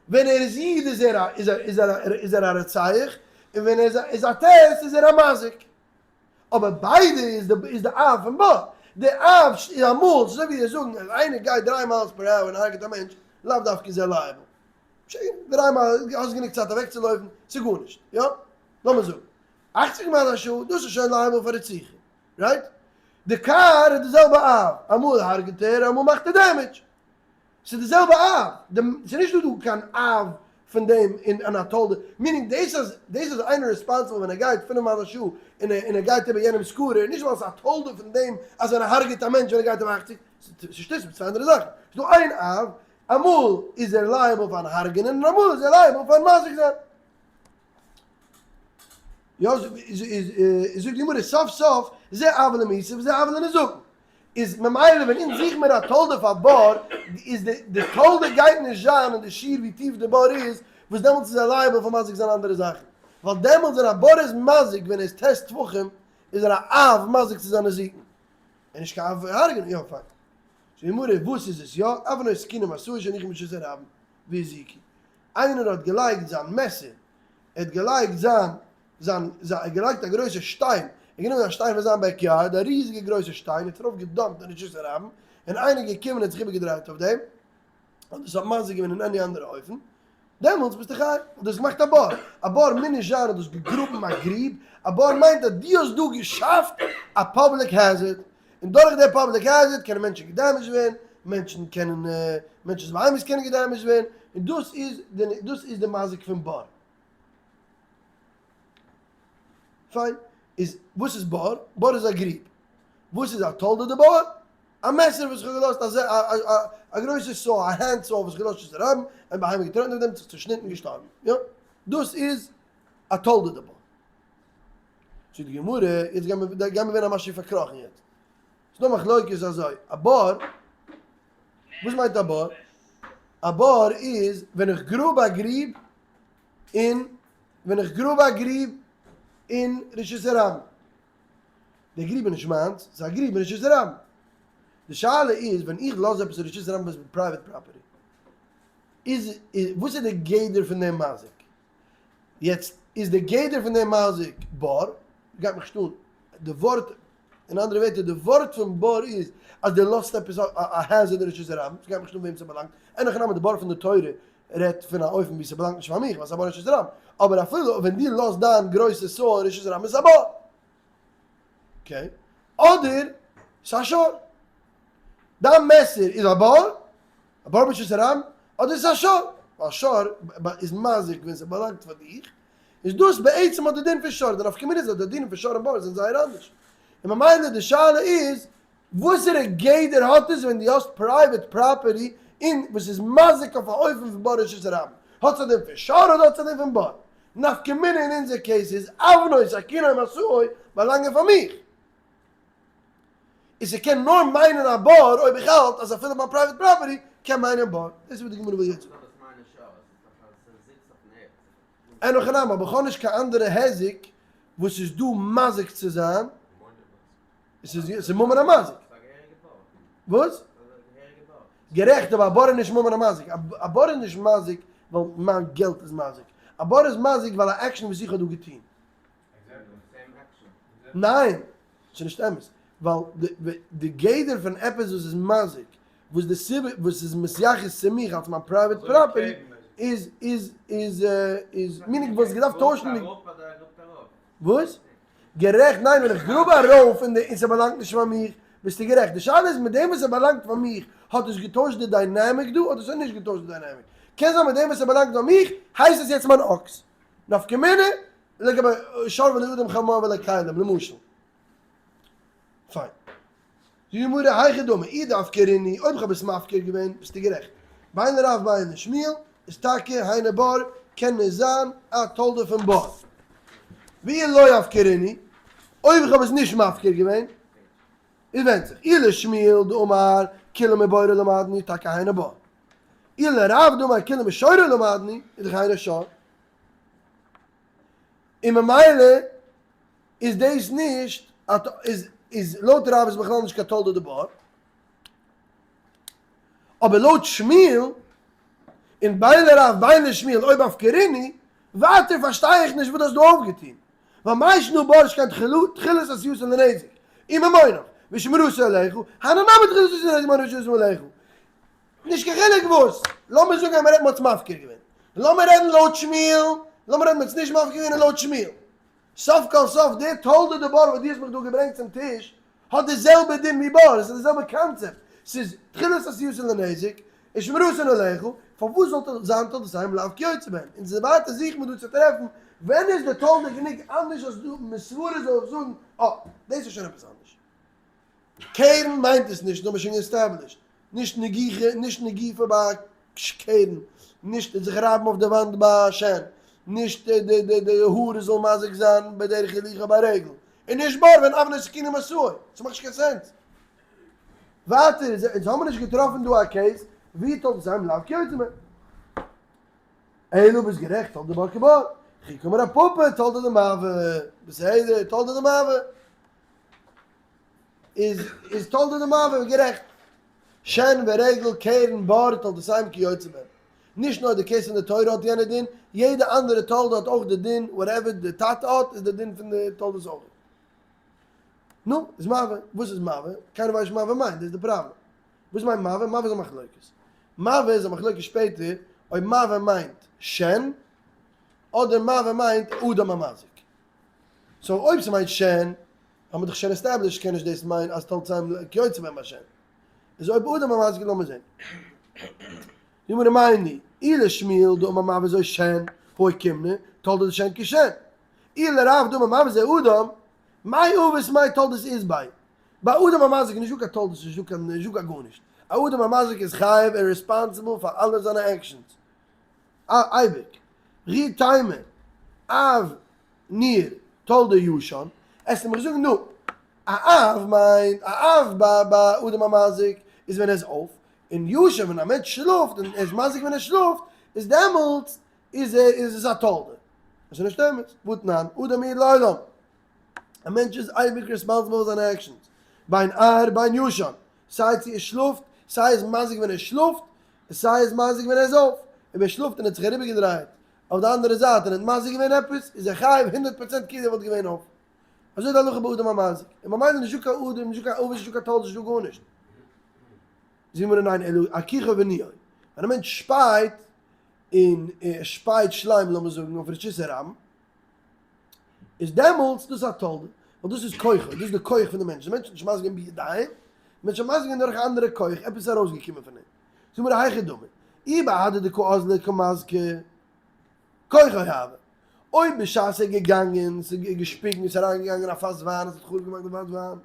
ווען ער איז איד איז ער א איז ער איז ער איז ער א רוצח, און ווען ער איז איז א ט' איז ער א מזיק. אבער ביידע איז די איז די אב פון בור. די אב איז אמאל, ס'איז אזוי ווי זאגן אז איינער גייט דריי miles per hour און הרג'ט א מענטש, לאו דווקא איז ער liable. שוין, דריי מייל, האסט גענוג צייט אוועקצולויפן, ס'איז גארנישט, יא? לאמיר זאגן, 80 מייל א שעה, דאס איז שוין liable פאר רציחה, right? די קאר איז די זעלבע אב, אמאל הרג'ט ער, אמאל מאכט ער damage. ס'איז די זעלבע אב, די, ס'איז נישט דא דא קיין אב פון דעם אין א תולדה, meaning דאס אז, דאס אז איינער responsible ווען ער גייט פינף מייל א שעה און ער, און ער גייט איבער יענעמ'ס scooter, נישט ווייל ס'איז א תולדה פון דעם אז ווען ער הרג'ט א מענטש ווען ער גייט איבער 80, ס'איז שטות מיט צוויי אנדערע זאכן. ס'איז דא איין אב, אמאל איז ער liable פארן הרג'נען און אמאל איז ער liable פארן מזיק זיין. יא, איז איז זאגט די גמרא סוף סוף זה אב למיתה וזה אב לנזקין. איז ממילא ווען אונז זוכן מיר א תולדה פאר בור, איז די די תולדה גייט נישט זיין אין די שיעור ווי טיף די בור איז, וואס דעמאלטס איז ער liable פאר מזיק זיין אנדערע זאכן. ווייל דעמאלטס ווען א בור איז מזיק ווען ער איז ט' טפחים, איז ער א אב מזיק צו זיין נזיקין. און נישט קיין אב הרג'נען, יא פיין. זאגט די גמרא, וואס איז עס יא? אבנו סכינו ומשאו שהניחו ברשות הרבים והזיקו. איינער האט געלייגט זיין מעסער, ער האט געלייגט זיין זיין זיין ער האט געלייגט א גרויסע שטיין, ער האט גענומען א שטיין פון זיין backyard, א ריזיגע גרויסע שטיין, האט ארויף געדאמפט אין רשות הרבים, און איינער איז געקומען און האט זיך איבערגעדרייט אויף דעם, אדער עס האט מזיק געווען אין any אנדערע אופן, דעמאלטס ביסטו חייב, ווייל דו האסט געמאכט א בור, א בור מוז נישט זיין אז דו האסט געגראבן א גריב, א בור מיינט אז דו האסט דא געשאפט א public hazard, און דורך די public hazard קענען מענטשן געדעמעדזשט ווערן, מענטשן קענען, מענטשנ'ס בהמות קענען געדעמעדזשט ווערן, און דאס איז די, דאס איז די מזיק פון בור. פיין, איז וואס איז בור? בור איז א גריב. וואס איז א תולדה דבור? א מעסער וואס איך האב געלאזט א א גרויסע saw, א hand saw וואס איך געלאזט רשות הרבים, און בהמה געטראטן אויף דעם, זיך צושניטן געשטארבן. יא, דאס איז א תולדה דבור. זאגט די גמרא, יעצט גיימיר גיימיר ווערן א משהו פארקראכן יעצט. ס'איז דא מחלוקת אזוי, א בור, וואס מיינט א בור? א בור איז ווען איך גראב א גריב אין, ווען איך גראב א גריב אין רשות הרבים. די גריב איז נישט מיינס, ס'איז א גריב אין רשות הרבים. די שאלה איז ווען איך לאז עפעס אין רשות הרבים וואס איז private property, איז וואס איז די גדר פון דעם מזיק? יעצט איז די גדר פון דעם מזיק בור, גייט מיך נישט אן די ווארט, אין אנדערע ווערטער די ווארט פון בור איז אז דו לאזט עפעס א hazard אין רשות הרבים, ס'גייט מיך נישט אן וועם ס'באלאנגט, אין הכי נמי די בור פון די תורה רעדט פון א אופן ווי ס'באלאנגט נישט פאר מיך ווייל ס'איז א בור אין רשות הרבים, אבער אפילו ווען דו לאזט דיין גרויסע saw אין רשות הרבים איז עס א בור. okay, אדער ס'איז א שור. דיין מעסער איז א בור, א בור ברשות הרבים, אדער ס'איז א שור, ווייל שור איז מזיק ווען ס'באלאנגט פאר דיך, איז דאס בעצם האט די דין פון שור, די נפקא מינה איז אז די דינים פון שור און בור זענען זייער אנדערש. און ממילא די שאלה איז, וואסערע גדר האט עס ווען דו האסט private property און וואס איז מזיק אויף א אופן פון בור רשות הרבים? האט עס א דין פון שור אדער האט עס א דין פון בור? נפקא מינה אין אונזער case איז אבנו סכינו ומשאו באלאנגען פאר מיך. און ס'קען נאר מיינען א בור אויב איך האלט אז אפילו מיין private property קען מיינען בור. דאס איז וואס די גמרא וויל יעצט זאגן. אין הכי נמי, אבער איך האב נישט קיין אנדערע היזק וואס איז דא מזיק צו זיין. עס איז ממון המזיק. וואס? גערעכט, אבער א בור איז נישט ממון המזיק. א בור איז נישט מזיק ווייל מיין געלט איז מזיק. א בור איז מזיק ווייל א action וואס איך האב דא געטון. ניין, ס'איז נישט אמת. ווייל די גדר פון עפעס וואס איז מזיק, וואס די סיבה וואס איז מתייחס צו מיך אלס מיין private property איז איז איז איז meaning וואלסט געדארפט טוישן די. וואס? גערעכט, ניין ווען איך גראב ארויף און די און ס'באלאנגט נישט פאר מיך ביסטו גערעכט, די שאלה איז מיט דעם וואס ס'באלאנגט פאר מיך האט עס געטוישט די dynamic דא אדער ס'האט נישט געטוישט די dynamic, קען זיין מיט דעם וואס ס'באלאנגט פאר מיך הייסט עס יעצט מיין אקס, נפקא מינה לגבי שור ולא אדם חמור ולא כלים למשל. פיין. זאגט די גמרא היכי דמי אי דאפקרינהו אויב כ'האב עס מפקיר געווען ביסטו גערעכט, בין לרב בין לשמואל איז טאקע היינו בור קען נישט זיין א תולדה פון בור. ואי לא אפקרינהו אויב איך האב עס נישט מפקיר געווען איז ווענדט זיך אי לשמואל דאמר כולה מבורו למדנו טאקע היינו בור אי לרב דאמר כולה משורו למדנו איז דאך היינו שור און ממילא איז דאס נישט א איז איז לויט רב איז בכלל נישט קיין תולדה דבור, אבער לויט שמואל און בין לרב בין לשמואל אויב אפקרינהו, ווייטער פארשטיי איך נישט וואס דו האסט דא אויפגעטון, ווייל מאי שנא בור שכן תחילת עשייתו לנזק, וממונך, ושמירתו עליך, הני נמי תחילת עשייתו לנזק וממונך ושמירתו עליך. נישט קיין חילוק וואס, לאמיר זאגן אז מ'רעדט מ'האט עס מפקיר געווען, לאמיר רעדן לויט שמואל, לאמיר רעדן מ'האט עס נישט מפקיר געווען און לויט שמואל, סוף כל סוף די תולדה דבור וואס דו האסט מיך דא געברענגט צום טיש האט די זעלבע דין ווי בור, עס איז די זעלבע קאנצעפט, ס'איז תחילת עשייתן לנזק ושמירתן עליך, פארוואס זאל זיין תולדותיהם לאו כיוצא בהן? אונז ווייטער זוכן מיר דא צו טרעפן ווען איז די תולדה גענוג אנדערש אז דא מסברה זאל איך זאגן אה דאס איז שוין עפעס אנדערש. קרן מיינט עס נישט, דאס האט מען שוין עסטעבלישט. נישט נגיחה, נישט נגיפה ביי א קרן, נישט זיך רייבן אויף די וואנט ביי א שן, נישט די די די האר זאל מזיק זיין בדרך הליכה ביי רגל, און נישט בור ווען אבני סכינים משאו, ס'מאכט נישט קיין sense. ווייטער, אונז האמיר נישט געטראפן דא א case ווי תולדותיהם לאו כיוצא בהן. אלא ביסט גערעכט תולדה דבור כבור, וכי קאמר רב פפא תולדה דמבעה, בסדר, תולדה דמבעה. איז איז תולדה דמבעה גערעכט. שן ורגל קרן בור תולדותיהם כיוצא בהם. נישט נאר די case פון די תורה האט יענע דין, יעדע אנדערע תולדה האט אויך די דין, whatever די טאטע האט איז די דין פון די תולדות אויך. נו, איז מבעה, וואס איז מבעה? קיינער ווייסט נישט מבעה מיינט, דאס איז די פראבלעם. וואס מיינט מבעה? מבעה איז א מחלוקת. מבעה איז א מחלוקת שפעטער אויב מבעה מיינט שן, אדער מבעה מיינט אדם המזיק. so אויב ס'מיינט שן, האט מען דאך שוין established קען נישט דאס מיין אז תולדותיהם כיוצא בהם ביי שן. איז אויב אדם המזיק לאמיר זען. די גמרא מאי ניהו, אי לשמואל דאמר מבעה זו שן, הא אוקימנא, תולדות שן כשן. אי לרב דאמר מבעה זה אדם, מאי אבות מאי תולדות אית ביה. ביי אדם המזיק איז נישטא קיין תולדות נישטא קיין נישטא קיין גארנישט. א אדם המזיק איז חייב און responsible פאר אלע זיינע actions. אייביג. וכי תימא, אב ניר תולדה ישן, עסט מיך זאגן נו, א אב מיינט א אב ביי ביי אדם המזיק איז ווען ער איז אויף, און ישן ווען א מענטש שלאפט און ער איז מזיק ווען ער שלאפט איז דעמאלטס איז ער איז עס א תולדה. עס איז נישט אמת, והתנן, אדם מועד לעולם, א מענטש איז אייביג responsible פאר זיינע actions, בין ער בין ישן, סיי צו ער שלאפט, סיי איז מזיק ווען ער שלאפט, און סיי איז מזיק ווען ער איז אויף, אויב ער שלאפט און האט זיך אריבערגעדרייט אויף די אנדערע זייט און האט מזיק געווען עפעס, איז ער חייב 100% כאילו ער וואלט געווען אויף. אזוי איז די הלכה ביי אדם המזיק. און ממילא נישטא קיין אדם, נישטא קיין אבות, נישטא קיין תולדות, נישטא גארנישט. זאגט גמרא ניין אלא אכיחו וניעו. ווען א מענטש שפייט, און ער שפייט שליים לאמיר זאגן אויף רשות הרבים, איז דעמאלטס דאס א תולדה, ווייל דאס איז כוחו, דאס איז די כח פון די מענטש, די מענטש האט נישט מזיק געווען בידיים, די מענטש האט מזיק געווען דורך א אנדערע כח, עפעס איז ארויסגעקומען פון אים. זאג מיר היכי דמי, אי בהדי דקא אזלי קא מזקי כוחו הוה, אויב בשעת ער איז געגאנגען, ס'איז געשפיגן, ס'איז אריינגעגאנגען א פאס וויין, עס האט חרוב געמאכט די פאס וויין,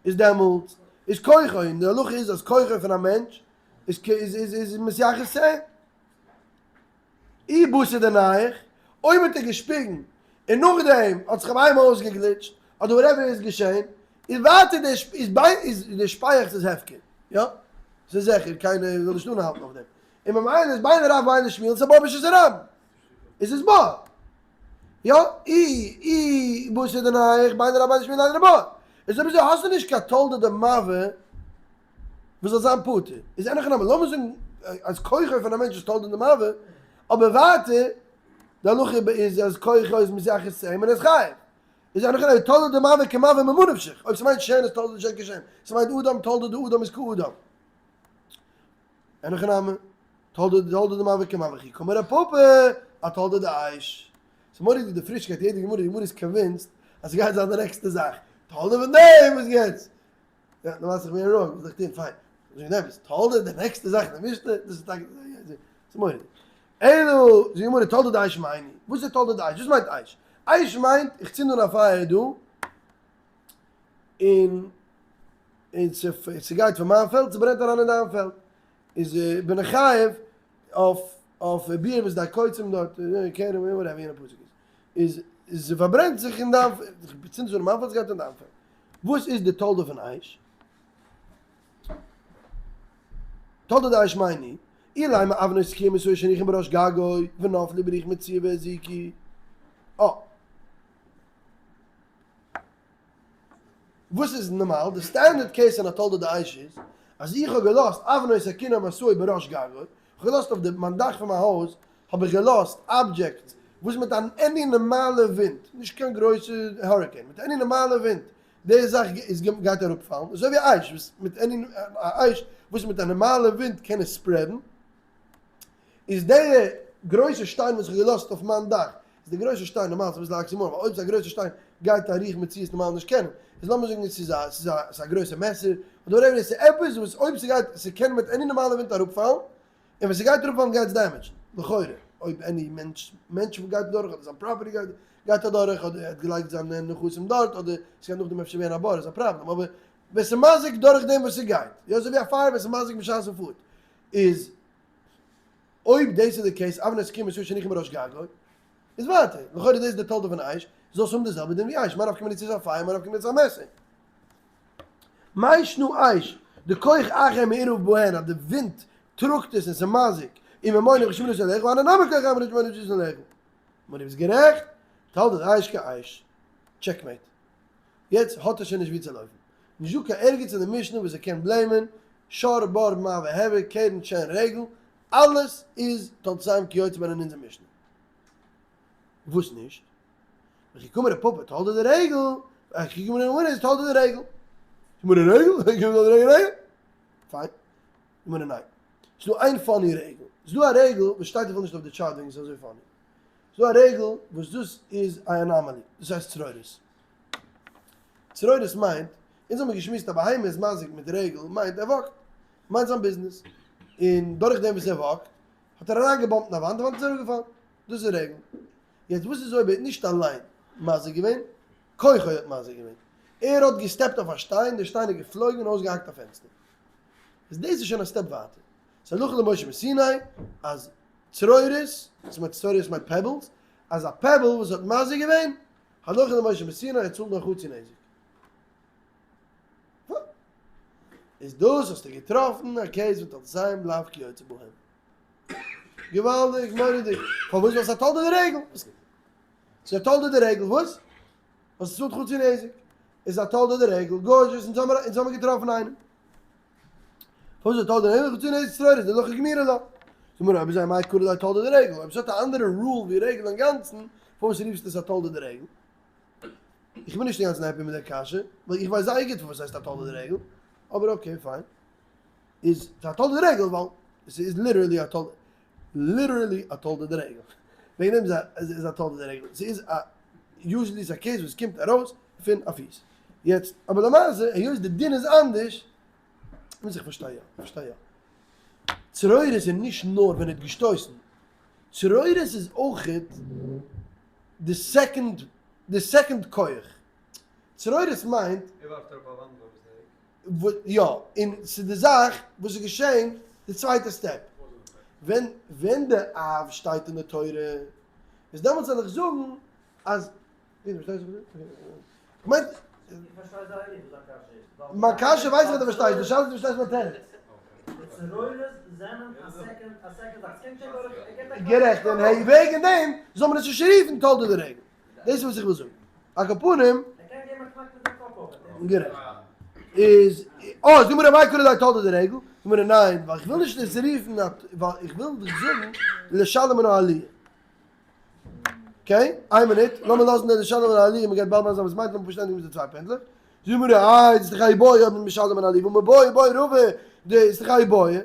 איז דעמאלטס איז כוחו, און די הלכה איז אז כוחו פון א מענטש איז איז איז מתייחס צו אים. אי בתר דנייח, אויב האט ער געשפיגן און נאכדעם האט זיך אים איינמאל אויסגעגליטשט אדער whatever איז געשען, איז ווייטער די איז ביי איז די שפייעכץ איז הפקר, יא? ס'איז זיכער קיינער זאל נישט אנהאלטן אויף דעם, און ממילא איז בין לרב בין לשמואל ס'איז בור ברשות הרבים, איז עס בור, יא? אי אי בתר דנייח בין לרב בין לשמואל היינו בור, איז אויב אזוי האסטו נישט קיין תולדה דמבעה וואס זאל זיין פטור, איז אין הכי נמי, לאמיר זאגן אז כוחו פון א מענטש איז תולדה דמבעה, אבער ווייטער, די הלכה איז אז כוחו איז מתייחס צו אים און ער איז חייב. איז אין הכי נמי, תולדה דמבעה כמבעה ממה נפשך, אויב ס'מיינט שן איז תולדה דשן כשן, ס'מיינט אדם תולדה דאדם איז כאדם. אין הכי נמי, תולדה תולדה דמבעיר כמבעיר וכי קאמר רב פפא א תולדה דאש. ס'איז מורא'דיג די פרישקייט יעדע גמרא, די גמרא איז convinced אז ס'גייט זיין די נעקסטע זאך, תולדה פון דעם וואס יעצט? יא, למעשה איך בין wrong, וואס זאל איך טון, פיין. זאג איך דעם, תולדה די נעקסטע זאך אין די משנה, דאס איז טאקע ס'איז מורא'דיג. אלא, זאגט די גמרא תולדה דאש מאי ניהו, וואס איז תולדה דאש? וואס מיינט אש? אש מיינט איך צינד אן א פייער דא, און און ס'גייט פון מיין פעלד, ס'ברענט אריין אין דיין פעלד. איז בין איך חייב אויף אויף ביער וואס די קוצים דארט, כרם whatever יענע פסוק איז, איז ס'פארברענט זיך אין דיין, צינד עס אן אין מיין פעלד, ס'גייט אין דיין פעלד. וואס איז די תולדה פון אש? תולדה דאש מאי ניהו, אילימא אבנות כור ומשאו שהניחן בראש גגו ונפלו ברוח מצויה והזיקו. אה. וואס איז נארמאל? די standard case אין א תולדה דאש איז אז איך האב געלאזט אבנות הכינור ומשאו בראש גגו, איך האב געלאזט אויף די מיין דאך פון מיין הויז האב איך געלאזט objects וואס מיט אן any נארמאלע ווינט, נישט קיין גרויסע hurricane, מיט any נארמאלע ווינט די זאך איז גייט אראפפאלן, אזוי ווי אש וואס מיט any א אש וואס מיט א נארמאלע ווינט קען עס spread ן, איז די גרויסע שטיין וואס איך האב געלאזט אויף מיין דאך, איז די גרויסע שטיין נארמאל ס'איז אביסל א אקסימארן ווייל אויב ס'איז א גרויסע שטיין גייט א רוח מצויה נארמאל נישט קענען, איז לאמיר זאגן ס'איז א ס'איז א ס'איז א גרויסע מעסער אדער whatever ס'איז עפעס וואס אויב ס'גייט ס'קען מיט any נארמאלע ווינט אראפפאלן, און ווען ס'גייט אראפפאלן גייט עס damage ן, לכאורה, אויב any מענטש מענטש גייט אדורך אדער זיין property גייט גייט אדורך אדער ער האט געלייגט זיינע נכסים דארט אדער ס'גייט נאכדעם אפשר ווערן א בור איז א פראבלעם אבער ווען ס'מזיק דורך דעם וואס ס'גייט, יא אזוי ווי א פייער ווען ס'מזיק בשעת ס'פארט איז אויב דאס איז די case אבנות כור ומשאו שהניחן בראש גגו, איז ווייטער, לכאורה דאס איז די תולדה פון אש, זאלסט האבן די זעלבע דין ווי אש, מה נפקא מינה צו ס'איז א פייער מה נפקא מינה צו ס'איז א מעסער. מאי שנא אש, דכח אחר מעורב בהן אז די ווינט טראגט עס און ס'איז מזיק, וממונך ושמירת עליך, הני נמי כח אחר מעורב ושמירת עליך. מורי ביסט גערעכט, תולדת אש כאש. checkmate. יעצט האט ער שוין נישט ווי צו לויפן. נישט דא קיין ערגעץ אין די משנה וואס ער קען blame ען, שור בור מה והבער קרן שן רגל, אלעס איז תולדותיהם כיוצא בהן אין אונזער משנה. וואס נישט? וכי קאמר רב פפא תולדה דרגל, וכי קאמר רב הונא איז תולדה דרגל. גמרא רגל? גמרא רגל רגל? פיין. גמרא ניין. ס'איז דא איין funny רגל. ס'איז דא א רגל וואס שטייט אפילו נישט אויף די chart וועגן ס'איז אזוי funny. ס'איז דא א רגל וואס דאס איז א anomaly. דאס הייסט צרורות. צרורות מיינט, אונז האמיר געשמועסט א בהמה איז מזיק מיט רגל מיינט ער walk ט, מיינט זיין ביזנעס, און דורך דעם וואס ער walk ט האט ער אריין גע bump ט אין א וואנט, די וואנט איז אראפגעפאלן, דאס איז רגל. יעצט וואס איז אויב ער האט נישט אליין מזיק געווען, כוחו האט מזיק געווען, ער האט גע step ט אויף א שטיין, די שטיין איז געפלויגן און אויסגעהאקט א פענסטער, איז דאס איז שוין א step ווייטער, ס'איז הלכה למשה מסיני אז צרורות, וואס מיינט צרורות מיינט pebbles, אז א pebble וואס האט מזיק געווען, הלכה למשה מסיני ער צאלט נאר חצי נזק. איז דאס האסטו געטראפן א case פון תולדותיהם לאו כיוצא בהם. געוואלדיג, מורא'דיג. פארוואס? ווייל ס'איז א תולדה דרגל. ס'איז א תולדה דרגל, וואס? ווייל ס'צאלט חצי נזק. איז א תולדה דרגל, gorgeous, אונז האמיר אונז האמיר געטראפן איינעם. פארוואס איז א תולדה דרגל? חצי נזק צרורות, די הלכה גמירא לה. זאג מיר אויב איז מאי קרי ליה תולדה דרגל, אויב ס'האט א אנדערע rule ווי רגל אינגאנצן, פארוואס רופסטו עס א תולדה דרגל? איך בין נישט אינגאנצן happy מיט די קשיא, ווייל איך ווייס זייער גוט פארוואס ס'הייסט א תולדה דרגל, אבער okay fine. איז א תולדה דרגל ווייל ס'איז literally א תולדה, literally א תולדה דרגל. וועגן דעם איז א תולדה דרגל. ס'איז א, usually איז א case וואס קומט ארויס פון א פיס. יעצט, אבער למעשה, היות די דין איז אנדערש, מוז איך פארשטיי יא, פארשטיי יא. צרורות איז נישט נאר ווען ער האט געשטויסן, צרורות איז אויכעט די second, די second כח. צרורות מיינט. ער ווארפט אראפ א וואנט ביי mistake. יא, און ס'איז די זאך וואס איז געשען די צווייטע step. ווען ווען די אב שטייט אין די תורה, איז דעמאלטס זאל איך זאגן אז. כ'מיין. איך פארשטיי זייער גוט וואס דיין קשיא איז. מיין קשיא ווייס איך אז דו פארשטייסט, די שאלה איז דו פארשטייסט מיין תירוץ. די צרורות זענען א second א second זאך, ס'קען געשען דורך ער געבט א קלאפ. גערעכט, און העי וועגן דעם זאל מען עס נישט רופן תולדה דרגל. דאס איז וואס איך וויל זאגן. על כל פנים. ער קען געבן א קנאק מיט זיין קאפ אויך. גערעכט. איז, אה, זאג מיר מאי קרי ליה תולדה דרגל? זאג מיר ניין, ווייל איך וויל נישט עס רופן א, ווייל איך וויל דיך זאגן לשלם מן העליה. okay, איין מינוט, לאמיר לאזן די לשלם מן העליה, מ'גייט באלד מסביר זיין וואס מיינט, לאמיר פשוט ענדיגן מיט די צוויי פענדלעך. זאג מיר איי, דאס איז דאך א איבעיא אויב מ'איז משלם מן העליה, והא מיבעיא בעי רבא, דאס איז דאך א איבעיא.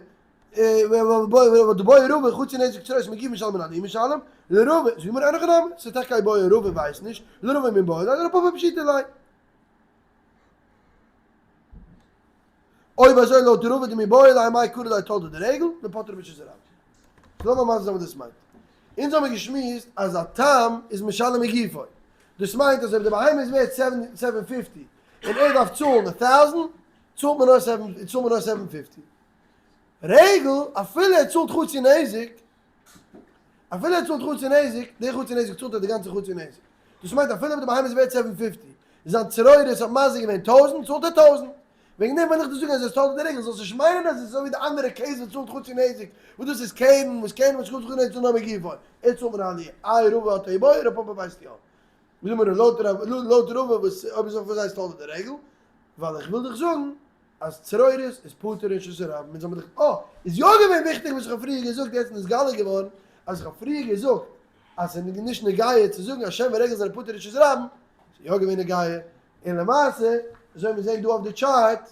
דבעי רבא חצי נזק צרורות מגופו משלם מן העליה משלם, לרבא, זאגט די גמרא אין הכי נמי, ס'איז טאקע איבעיא רבא ווייסט נישט, לרבא מיבעיא ליה, לרב פפא פשיטא ליה. אויב אזוי לויט רבא דמיבעיא ליה מאי קרי ליה תולדה דרגל, דפטרה ברשות הרבים. לאמיר מסביר זיין וואס דאס מיינט. אונז האמיר געשמועסט אז א תם איז משלם מגופו. דאס מיינט אז אויב די בהמה איז ווערט seven fifty און ער דארף צאלן א thousand, צאלט מען נאר seven, צאלט מען נאר seven fifty. רגל, אפילו ער צאלט חצי נזק, אפילו ער צאלט חצי נזק, די חצי נזק צאלט ער די גאנצע חצי נזק. דאס מיינט אפילו אויב די בהמה איז ווערט seven fifty, זיין צרורות האט מזיק געווען טויזנט, צאלט ער טויזנט. וועגן דעם וויל איך דיר זאגן אז עס תולדה דרגל, זאלסט נישט מיינען אז עס איז אזוי ווי די אנדערע case וואס צאלט חצי נזק, וואס דאס איז קרן, וואס קרן וואס צאלט חצי נזק צאלט נאר מגופו, ער צאלט מן העליה. איי רבא האט איבעיא, רב פפא ווייסט יא. ווי זאגט מען לויט רבא וואס אויב איז וואס הייסט תולדה דרגל? ווייל איך וויל דיך זאגן אז צרורות איז פטור אין רשות הרבים, אונז האמיר דאך אה, איז יא געווען וויכטיג וואס איך האב פריער געזאגט, יעצט איז נתגלה געווארן אז איך האב פריער געזאגט אז ס'איז נישט נוגע צו זאגן אז שן ורגל זענען פטור אין רשות הרבים, ס'איז יא געווען נוגע, און למעשה אזוי מיר זעהן דא אויף די chart,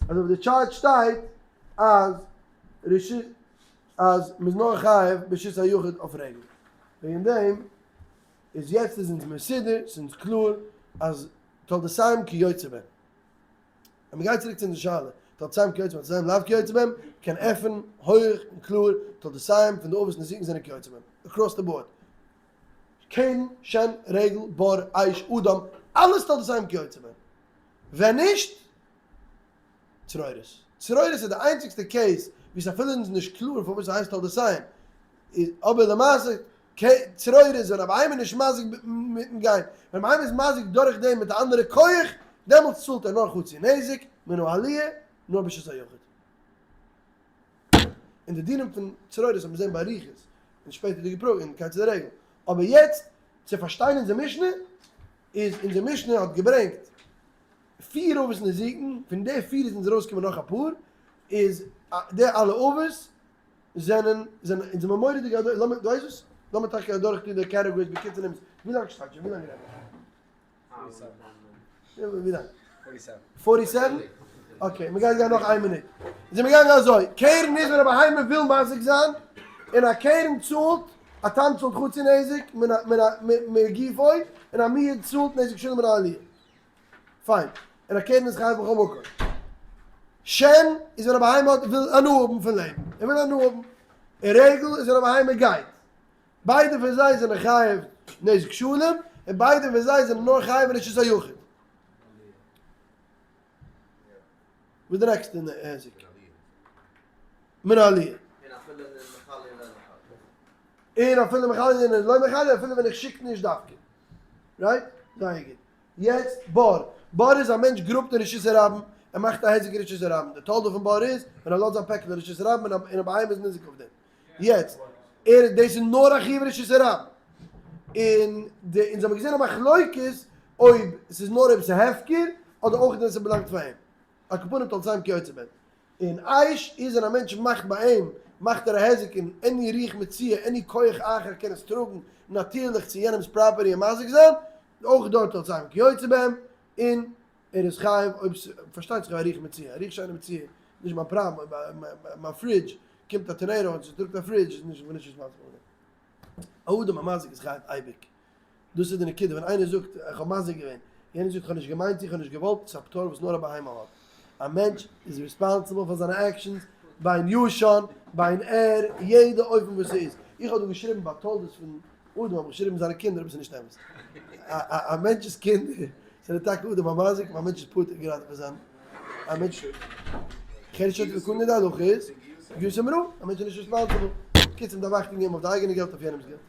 אז אויף די chart שטייט אז רשות אז מ'איז נאר חייב ברשות היחיד אויף רגל, וועגן דעם איז יעצט איז אונז מסודר, ס'איז אונז קלאר אז תולדותיהם כיוצא בהם. אז מ'גייט צוריק צו אונזער שאלה, תולדותיהם כיוצא בהם, תולדותיהם לאו כיוצא בהם, קען עפענען הויך און קלאר, תולדותיהם פון די אבות נזיקין זענען כיוצא בהם, across the board. קרן, שן, רגל, בור, אש, אדם, אלעס תולדותיהם כיוצא בהם. ווען נישט, צרורות. צרורות איז די איינציגסטע case ווי ס'איז אפילו אונז נישט קלאר פארוואס ס'הייסט תולדותיהם. אבער למעשה צרורות ווען א בהמה איז נישט מזיק מיטן גיין, ווען א בהמה איז מזיק דורך דעם מיט א אנדערע כח, דעמאלטס צאלט ער נאר חצי נזק, מן העליה, נאר ברשות היחיד. און די דינים פון צרורות האט מען געזען באריכות אין שפעטערדיגע פרקים אין קיצור הרגל. אבער יעצט צו פארשטיין אונזער משנה, איז אונזער משנה האט געברענגט פיר אבות נזיקין, פון די פיר איז אונז ארויסגעקומען נאך אפאר, איז די אלע אבות זענען זענען אונז זעמיר מורא'דיג אדורך, לאמיר, דו ווייסט וואס? לאמיר טאקע אדורך טון די categories בקיצור נמרץ, ווי לאנג שטייט שוין? ווי לאנג רעד איך? ווי לאנג? forty seven? Okay, מ'גייט גיין נאך איין מינוט. זעמיר געגאנגען אזוי, קרן איז ווען א בהמה וויל מזיק זיין, און א קרן צאלט, א תם צאלט חצי נזק מגופו, און א מועד צאלט נזק שלם מן העליה. פיין. און א קרן איז חייב בכל מקום. שן איז ווען א בהמה האט וויל הנאה האבן פון לעבן. ער וויל הנאה האבן. און רגל איז ווען א בהמה גייט. ביידע פון זיי זענען חייב נזק שלם, און ביידע פון זיי זענען נאר חייב אין רשות היחיד. וואס איז די נעקסטע היזק? מן העליה. און אפילו מחללין און לא מחללין, אפילו ווען איך שיק נישט דווקא. Right? זייער גוט. יעצט בור. בור איז א מענטש גראבט אין רשות הרבים, ער מאכט א היזק אין רשות הרבים. די תולדה פון בור איז, ווען ער לאזט זיין פעקל אין רשות הרבים און א בהמה איז ניזוק אויף דעם. יעצט, ער, דאס איז נאר א חיוב רשות הרבים. און די, אונז האבן געזען א מחלוקת אויב ס'איז נאר אויב ס'איז הפקר, אדער אויך ווען ס'באלאנגט פאר אים. על כל פנים תולדותיהם כיוצא בהם. און אש איז ווען א מענטש מאכט ביי אים, מאכט ער א היזק און any רוח מצויה, any כח אחר קען עס טראגן נאטירליך צו יענעמ'ס property און מזיק זיין, אויך דארט תולדותיהם כיוצא בהם, און ער איז חייב אויב ס, פארשטייט זיך א רוח מצויה, א רוח שאינה מצויה, נישט מיין פראבלעם אויב מיין fridge קומט א tornado און ס'טראגט א fridge איז נישט, איך בין נישט responsible פאר דעם. א אדם המזיק איז חייב אייביג. דאס איז די נקודה, ווען איינער זאגט איך האב מזיק געווען, יענער זאגט איך האב נישט געמיינט צו, איך האב נישט געוואלט, ס'איז א פטור וואס נאר א בהמה האט. א מענטש איז responsible פאר זיינע actions, בין ישן, בין ער, יעדע אופן וואס ס'איז. איך האב דא געשריבן ביי תולדות פון אדם האב איך געשריבן זיינע קינדער אבער ס'איז נישט אמת. א מענטש'ס קינדער זענען טאקע אדם המזיק, אבער א מענטש איז פטור גראדע פון זיין א מענטש. חרש שוטה וקטן די הלכה איז, גיוס אמרו, א מענטש איז נישט responsible. קיצור מ'דארף אכטונג געבן אויף די אייגענע געלט אויף יענעמ'ס געלט.